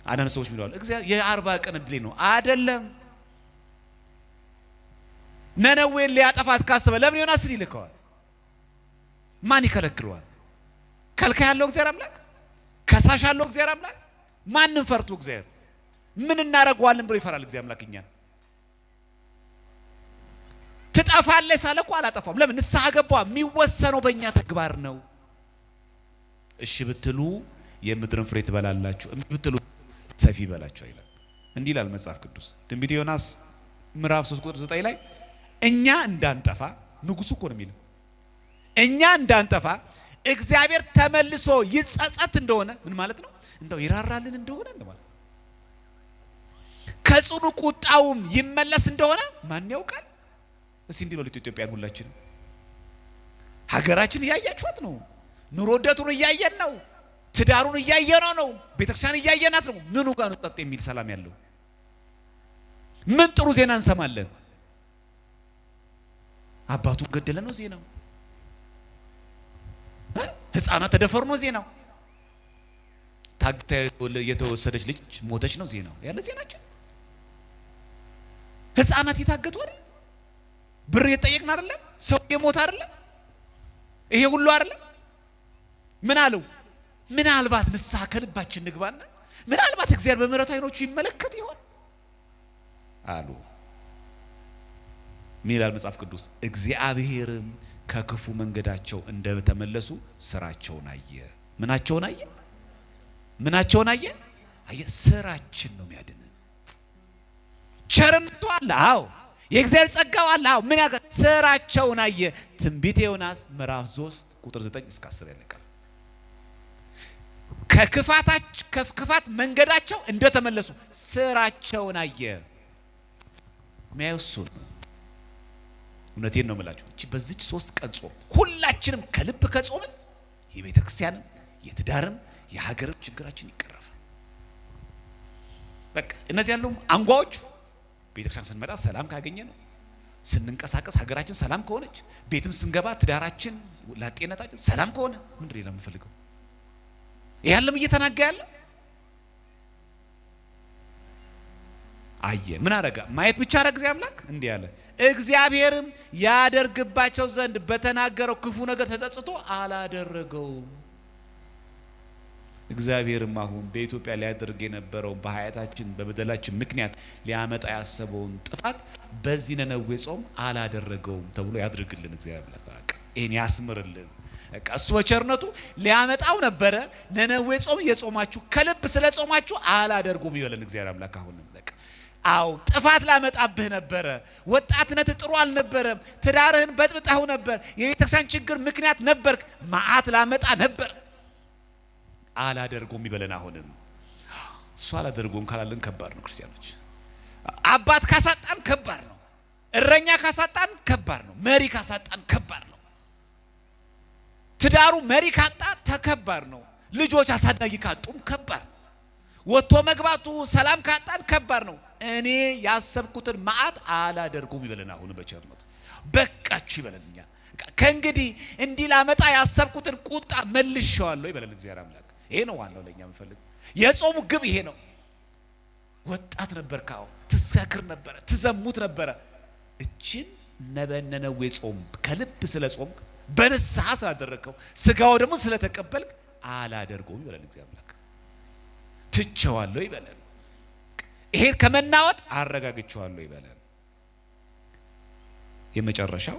አንዳንድ ሰዎች ይለዋል እግዚአብሔር የ40 ቀን እድሌ ነው። አይደለም። ነነዌን ሊያጠፋት ካሰበ ለምን ዮናስን ይልከዋል? ማን ይከለክለዋል? ከልካይ ያለው እግዚአብሔር አምላክ፣ ከሳሽ ያለው እግዚአብሔር አምላክ፣ ማንም ፈርቶ እግዚአብሔር ምን እናደርገዋለን ብሎ ይፈራል እግዚአብሔር አምላክ እኛን። ትጠፋለች ሳለ እኮ አላጠፋም። ለምን? ንስሐ ገባ። የሚወሰነው በእኛ ተግባር ነው። እሺ ብትሉ የምድርን ፍሬ ትበላላችሁ፣ እምቢ ብትሉ ሰፊ ይበላቸው ይላል። እንዲህ ይላል መጽሐፍ ቅዱስ ትንቢተ ዮናስ ምዕራፍ 3 ቁጥር 9 ላይ እኛ እንዳንጠፋ፣ ንጉሱ እኮ ነው የሚለው፣ እኛ እንዳንጠፋ እግዚአብሔር ተመልሶ ይጸጸት እንደሆነ፣ ምን ማለት ነው? እንደው ይራራልን እንደሆነ እንደማለት ነው። ከጽኑ ቁጣውም ይመለስ እንደሆነ ማን ያውቃል? እስቲ እንዲህ በሉት ኢትዮጵያን፣ ሁላችንም ሀገራችን እያያችኋት ነው። ኑሮ ውደቱን እያየን ነው። ትዳሩን እያየነው ነው። ቤተክርስቲያን እያየናት ነው። ምኑ ጋር ነው ጸጥ የሚል ሰላም ያለው? ምን ጥሩ ዜና እንሰማለን? አባቱን ገደለ ነው ዜናው። ህፃናት ተደፈሩ ነው ዜናው። ታግታ የተወሰደች ልጅ ሞተች ነው ዜናው። ያለ ዜናችን ህፃናት የታገቱ አይደል? ብር የጠየቅን አይደለም? ሰው የሞተ አይደለም? ይሄ ሁሉ አይደለም? ምን አለው? ምናልባት ንስሐ ከልባችን ንግባና ምናልባት እግዚአብሔር በምሕረቱ ዓይኖቹ ይመለከት ይሆን አሉ። ምን ይላል መጽሐፍ ቅዱስ? እግዚአብሔርም ከክፉ መንገዳቸው እንደተመለሱ ስራቸውን አየ። ምናቸውን አየ? ምናቸውን አየ? አየ። ስራችን ነው የሚያድነን። ቸርነቱ አለ፣ አዎ። የእግዚአብሔር ጸጋው አለ፣ አዎ። ምን ያገ ስራቸውን አየ። ትንቢተ ዮናስ ምዕራፍ 3 ቁጥር 9 እስከ 10 ያለቃል። ከክፋት መንገዳቸው እንደተመለሱ ስራቸውን አየ። የሚያየው እሱ ነው። እውነቴን ነው የምላችሁ። እቺ በዚች 3 ቀን ጾም ሁላችንም ከልብ ከጾምን የቤተ ክርስቲያንም የትዳርም የሀገርም ችግራችን ይቀረፋል። በቃ እነዚህ ያሉ አንጓዎቹ ቤተ ክርስቲያን ስንመጣ ሰላም ካገኘ ነው፣ ስንንቀሳቀስ ሀገራችን ሰላም ከሆነች፣ ቤትም ስንገባ ትዳራችን ላጤነታችን ሰላም ከሆነ ምንድን ነው የምንፈልገው? ይሄ ዓለም እየተናጋ ያለ አየ። ምን አረጋ? ማየት ብቻ አረገ እግዚአብሔር አምላክ እንዲህ አለ፣ እግዚአብሔርም ያደርግባቸው ዘንድ በተናገረው ክፉ ነገር ተጸጽቶ አላደረገውም። እግዚአብሔርም አሁን በኢትዮጵያ ሊያደርግ የነበረውን በኃጢአታችን በበደላችን ምክንያት ሊያመጣ ያሰበውን ጥፋት በዚህ ነነዌ ጾም አላደረገውም ተብሎ ያድርግልን እግዚአብሔር አምላክ። ይሄን ያስምርልን። በቃ እሱ በቸርነቱ ሊያመጣው ነበረ። ነነዌ ጾም እየጾማችሁ ከልብ ስለጾማችሁ አላደርጎም ይበለን እግዚአብሔር አምላክ። አሁንም በቃ አው ጥፋት ላመጣብህ ነበረ። ወጣትነት ጥሩ አልነበረም። ትዳርህን በጥብጣው ነበር። የቤተክርስቲያን ችግር ምክንያት ነበርክ። መዓት ላመጣ ነበር። አላደርጎም ይበለን። አሁንም እሱ አላደርጎም ካላለን ከባድ ነው። ክርስቲያኖች አባት ካሳጣን ከባድ ነው። እረኛ ካሳጣን ከባድ ነው። መሪ ካሳጣን ከባድ ነው። ትዳሩ መሪ ካጣ ተከባድ ነው። ልጆች አሳዳጊ ካጡም ከባድ ነው። ወጥቶ መግባቱ ሰላም ካጣን ከባድ ነው። እኔ ያሰብኩትን መዓት አላደርጉም ይበለን። አሁን በቸርነቱ በቃችሁ ይበለን። እኛ ከእንግዲህ እንዲህ ላመጣ ያሰብኩትን ቁጣ መልሼዋለሁ ይበለን እግዚአብሔር አምላክ። ይሄ ነው ዋናው ለኛ የምፈልግ የጾሙ ግብ ይሄ ነው። ወጣት ነበርክ፣ አዎ፣ ትሰክር ነበረ፣ ትዘሙት ነበረ። እችን ነበነነዌ ጾም ከልብ ስለ ጾም በንስሐ ስላደረግከው ስጋው ደግሞ ስለተቀበልክ አላደርገውም ይበለን እግዚአብሔር አምላክ። ትቼዋለሁ ይበለን። ይሄን ከመናወጥ አረጋግቼዋለሁ ይበለን። የመጨረሻው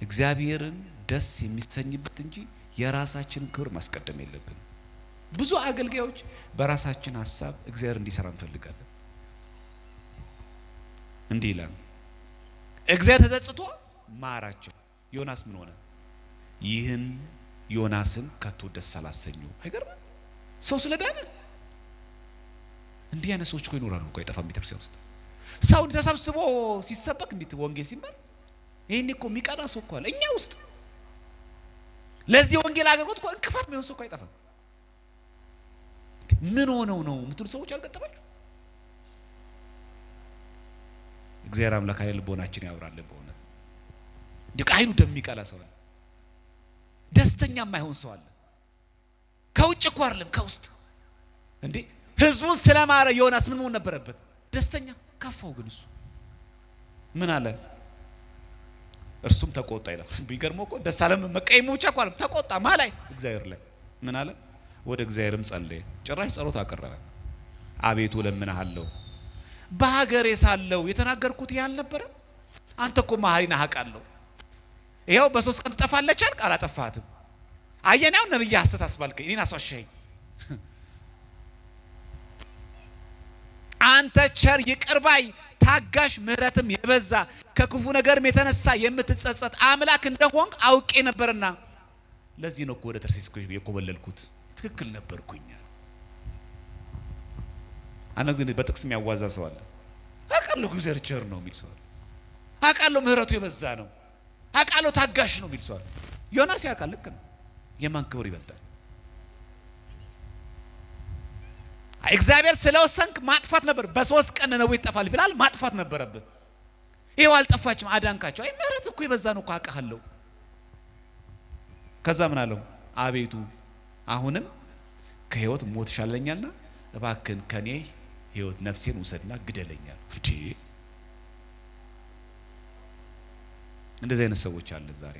እግዚአብሔርን ደስ የሚሰኝበት እንጂ የራሳችንን ክብር ማስቀደም የለብን። ብዙ አገልጋዮች በራሳችን ሐሳብ እግዚአብሔር እንዲሰራ እንፈልጋለን። እንዲህ ይላል፣ እግዚአብሔር ተጸጽቶ ማራቸው። ዮናስ ምን ሆነ? ይህን ዮናስን ከቶ ደስ አላሰኘው። አይገርምም? ሰው ስለዳነ እንዲህ አይነት ሰዎች እኮ ይኖራሉ እኮ አይጠፋም። ቤተክርስቲያን ውስጥ ሰው ተሰብስቦ ሲሰበክ እንዴት ወንጌል ሲማር ይሄን እኮ የሚቀና ሰው እኮ አለ እኛ ውስጥ። ለዚህ ወንጌል አገልግሎት እኮ እንቅፋት የሚሆን ሰው እኮ አይጠፋም። ምን ሆነው ነው የምትሉ ሰዎች አልገጠማችሁ? እግዚአብሔር አምላክ አይነ ልቦናችን ያብራልን። በእውነት እንዲሁ አይኑ ደም የሚቀላ ሰው አለ፣ ደስተኛ የማይሆን ሰው አለ። ከውጭ እኮ አይደለም ከውስጥ እንዴ። ህዝቡን ስለማረ ዮናስ ምን መሆን ነበረበት? ደስተኛ። ከፋው ግን እሱ ምን አለ? እርሱም ተቆጣ ይላል። ቢገርመው እኮ ደስ አለም መቀየሙ ብቻ እኮ አይደለም፣ ተቆጣ ማላይ እግዚአብሔር ላይ ምን አለ? ወደ እግዚአብሔርም ጸለየ። ጭራሽ ጸሎት አቀረበ። አቤቱ እለምንሃለሁ፣ በሀገሬ ሳለሁ የተናገርኩት ይህ አልነበረም? አንተ እኮ መሐሪ ነህ አውቃለሁ። ይኸው በ3 ቀን ትጠፋለች አልክ፣ አላጠፋሃትም። አየህ፣ አሁን ነብይ ሐሰት አስባልከኝ፣ እኔን አስዋሸኸኝ። አንተ ቸር ይቅር ባይ ታጋሽ ምሕረትም የበዛ ከክፉ ነገርም የተነሳ የምትጸጸት አምላክ እንደሆንክ አውቄ ነበርና ለዚህ ነው እኮ ወደ ተርሴስ የኮበለልኩት፣ ትክክል ነበርኩኝ። አንድ ጊዜ በጥቅስ የሚያዋዛ ሰው አለ። አውቃለሁ እግዚአብሔር ቸር ነው የሚል ሰው አለ። አውቃለሁ ምሕረቱ የበዛ ነው፣ አውቃለሁ ታጋሽ ነው የሚል ሰው አለ። ዮናስ ያውቃል። ልክ ነው። የማን ክብር ይበልጣል? እግዚአብሔር ስለወሰንክ ማጥፋት ነበር። በሶስት ቀን ነነዌ ይጠፋል ብላል፣ ማጥፋት ነበረብህ። ይኸው አልጠፋችም፣ አዳንካቸው። አይ ምሕረት እኮ የበዛ ነው እኮ አውቃለሁ። ከዛ ምን አለው? አቤቱ አሁንም ከህይወት ሞት ይሻለኛልና እባክህን ከኔ ህይወት ነፍሴን ውሰድና ግደለኛል። እንዴ እንደዚህ አይነት ሰዎች አለን ዛሬ።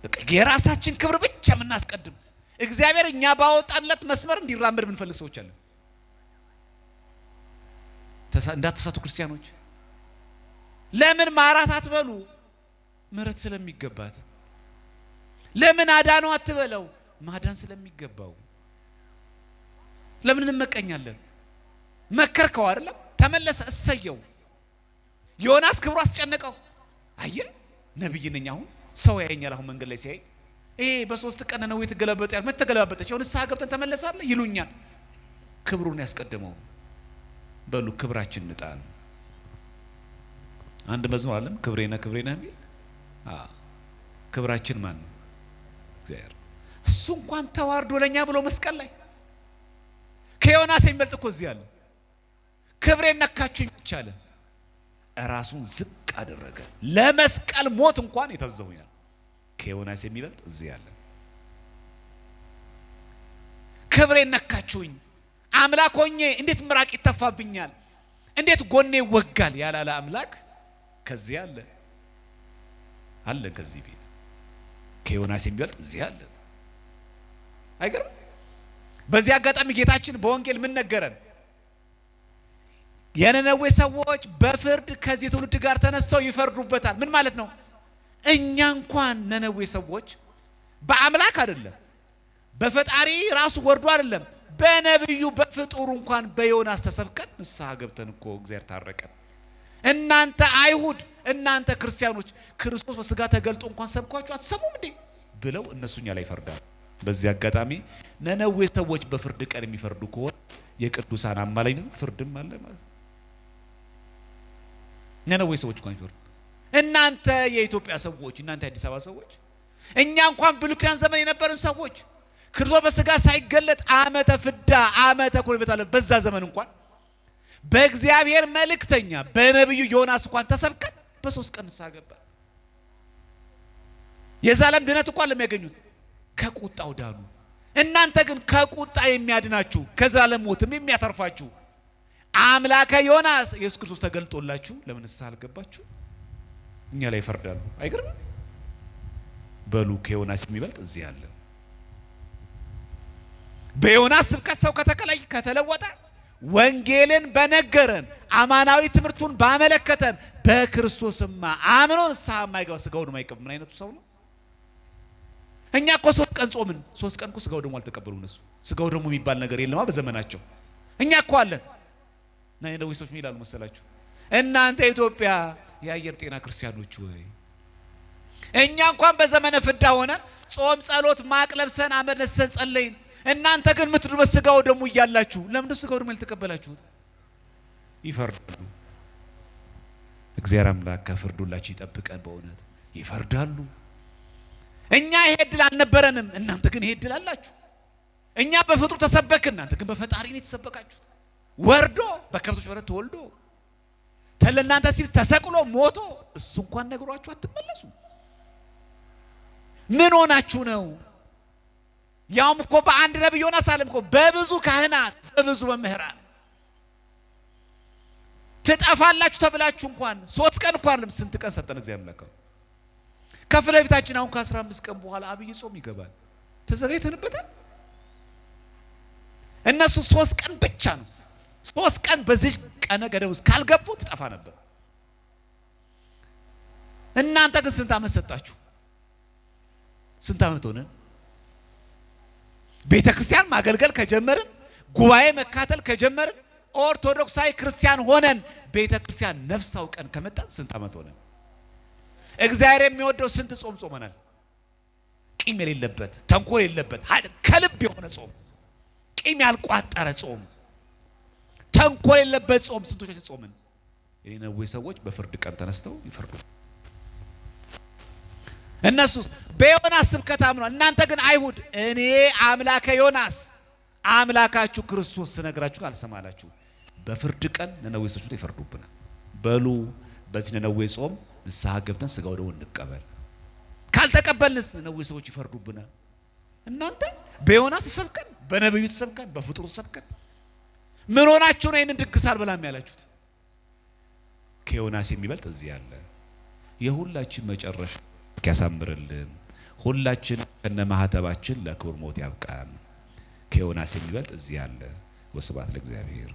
በቃ የራሳችን ክብር ብቻ የምናስቀድም፣ እግዚአብሔር እኛ ባወጣንለት መስመር እንዲራመድ የምንፈልግ ሰዎች አለን። እንዳትሳቱ ክርስቲያኖች። ለምን ማራት አትበሉ? ምሕረት ስለሚገባት። ለምን አዳነው አትበለው? ማዳን ስለሚገባው። ለምን እንመቀኛለን? መከርከው አይደለም? ተመለሰ፣ እሰየው። ዮናስ ክብሩ አስጨነቀው። አየ ነብይ ነኝ አሁን ሰው ያየኛል። አሁን መንገድ ላይ ሲያይ ይሄ በሶስት ቀን ነው የተገለበጠ ያል መተገለባበጠች አሁን ንስሐ ገብተን ተመለሳለ ይሉኛል። ክብሩን ያስቀደመው። በሉ ክብራችን እንጣል። አንድ መዝሙር አለም ክብሬ ነህ ክብሬ ነህ የሚል። ክብራችን ማን ነው? እግዚአብሔር። እሱ እንኳን ተዋርዶ ለኛ ብሎ መስቀል ላይ ከዮናስ የሚበልጥ እኮ እዚህ አለ። ክብሬን ነካችሁኝ ብቻ አለ። ራሱን ዝቅ አደረገ። ለመስቀል ሞት እንኳን የታዘዘው ይላል። ከዮናስ የሚበልጥ እዚህ አለ። ክብሬን ነካችሁኝ፣ አምላክ ሆኜ እንዴት ምራቅ ይተፋብኛል፣ እንዴት ጎኔ ይወጋል ያላለ አምላክ ከዚህ አለ አለ ከዚህ ቤት ከዮናስ የሚበልጥ እዚህ አለ። አይገርም? በዚህ አጋጣሚ ጌታችን በወንጌል ምን ነገረን? የነነዌ ሰዎች በፍርድ ከዚህ ትውልድ ጋር ተነስተው ይፈርዱበታል። ምን ማለት ነው? እኛ እንኳን ነነዌ ሰዎች በአምላክ አይደለም፣ በፈጣሪ ራሱ ወርዶ አይደለም፣ በነብዩ በፍጡሩ እንኳን በዮናስ ተሰብከን ንስሐ ገብተን እኮ እግዚአብሔር ታረቀን። እናንተ አይሁድ፣ እናንተ ክርስቲያኖች ክርስቶስ በስጋ ተገልጦ እንኳን ሰብኳችሁ አትሰሙም እንዴ ብለው እነሱ እኛ ላይ ይፈርዳሉ። በዚህ አጋጣሚ ነነዌ ሰዎች በፍርድ ቀን የሚፈርዱ ከሆነ የቅዱሳን አማላጅነት ፍርድም አለ ማለት ነው። ነነዌ ሰዎች እንኳን ይፈርዱ። እናንተ የኢትዮጵያ ሰዎች፣ እናንተ የአዲስ አበባ ሰዎች፣ እኛ እንኳን ብሉይ ኪዳን ዘመን የነበርን ሰዎች ክርስቶስ በስጋ ሳይገለጥ ዓመተ ፍዳ ዓመተ ኩነኔ በተባለ በዛ ዘመን እንኳን በእግዚአብሔር መልእክተኛ በነብዩ ዮናስ እንኳን ተሰብከን በሶስት ቀን ንስሐ ገባን። የዘላለም ድነት እንኳን ለሚያገኙት ከቁጣው ዳኑ። እናንተ ግን ከቁጣ የሚያድናችሁ ከዘላለም ሞትም የሚያተርፋችሁ አምላከ ዮናስ ኢየሱስ ክርስቶስ ተገልጦላችሁ ለምን ንስሐ አልገባችሁ? እኛ ላይ ይፈርዳሉ። አይገርምም? በሉ ከዮናስ የሚበልጥ እዚህ አለ። በዮናስ ስብከት ሰው ከተከላይ ከተለወጠ ወንጌልን በነገረን አማናዊ ትምህርቱን ባመለከተን በክርስቶስማ አምኖ ንስሐ የማይገባ ስጋውን የማይቀበል ምን አይነቱ ሰው ነው? እኛ እኮ 3 ቀን ጾምን። 3 ቀን እኮ ስጋው ደግሞ አልተቀበሉም እነሱ። ስጋው ደግሞ የሚባል ነገር የለማ በዘመናቸው። እኛ እኮ አለን። እና የነነዌ ሰዎች ምን ይላሉ መሰላችሁ? እናንተ ኢትዮጵያ የአየር ጤና ክርስቲያኖች ወይ እኛ እንኳን በዘመነ ፍዳ ሆነን ጾም ጸሎት ማቅ ለብሰን አመድ ነስሰን ጸለይን። እናንተ ግን የምትድኑበት ስጋው ደግሞ እያላችሁ ለምንድን ስጋው ደግሞ ያልተቀበላችሁት? ይፈርዳሉ። እግዚአብሔር አምላክ ከፍርድ ሁላችን ይጠብቀን። በእውነት ይፈርዳሉ። እኛ ይሄ እድል አልነበረንም፣ እናንተ ግን ይሄ እድል አላችሁ። እኛ በፍጡር ተሰበክን፣ እናንተ ግን በፈጣሪ ነው የተሰበካችሁት። ወርዶ በከብቶች በረት ተወልዶ ለእናንተ ሲል ተሰቅሎ ሞቶ እሱ እንኳን ነግሯችሁ አትመለሱ። ምን ሆናችሁ ነው? ያውም እኮ በአንድ ነብይ ዮናስ አለም እኮ በብዙ ካህናት በብዙ መምህራን ትጠፋላችሁ ተብላችሁ እንኳን 3 ቀን እንኳን አይደለም ስንት ቀን ሰጠን እግዚአብሔር አምላክ። ከፊት ለፊታችን አሁን ከ15 ቀን በኋላ አብይ ጾም ይገባል። ተዘጋጅተንበታል። እነሱ 3 ቀን ብቻ ነው። 3 ቀን በዚህ ቀነ ገደብ ውስጥ ካልገቡ ትጠፋ ነበር። እናንተ ግን ስንት ዓመት ሰጣችሁ? ስንት ዓመት ሆነ? ቤተክርስቲያን ማገልገል ከጀመርን፣ ጉባኤ መካተል ከጀመርን ኦርቶዶክሳዊ ክርስቲያን ሆነን ቤተ ክርስቲያን ነፍስ አውቀን ከመጣን ስንት ዓመት ሆነን? እግዚአብሔር የሚወደው ስንት ጾም ጾመናል? ቂም የሌለበት፣ ተንኮል የሌለበት፣ ከልብ የሆነ ጾም፣ ቂም ያልቋጠረ ጾም፣ ተንኮል የሌለበት ጾም ስንቶቻችን ጾምን? የነነዌ ሰዎች በፍርድ ቀን ተነስተው ይፈርዱ። እነሱስ በዮናስ ስብከት አምኗል። እናንተ ግን አይሁድ እኔ አምላከ ዮናስ አምላካችሁ ክርስቶስ ስነግራችሁ አልሰማላችሁ። በፍርድ ቀን ነነዌ ሰዎች ይፈርዱብናል። በሉ በዚህ ነነዌ ጾም ንስሐ ገብተን ስጋ ወደሙን እንቀበል። ካልተቀበልንስ ነነዌ ሰዎች ይፈርዱብናል። እናንተ በዮናስ ተሰብከን፣ በነብዩ ተሰብከን፣ በፍጡሩ ተሰብከን ምን ሆናችሁ ነው ይህንን ድግስ አልበላም ያላችሁት? ከዮናስ የሚበልጥ እዚህ አለ። የሁላችን መጨረሻ ያሳምርልን። ሁላችን ከነማህተባችን ለክቡር ሞት ያብቃን። ከዮናስ የሚበልጥ እዚህ አለ። ወስብሐት ለእግዚአብሔር።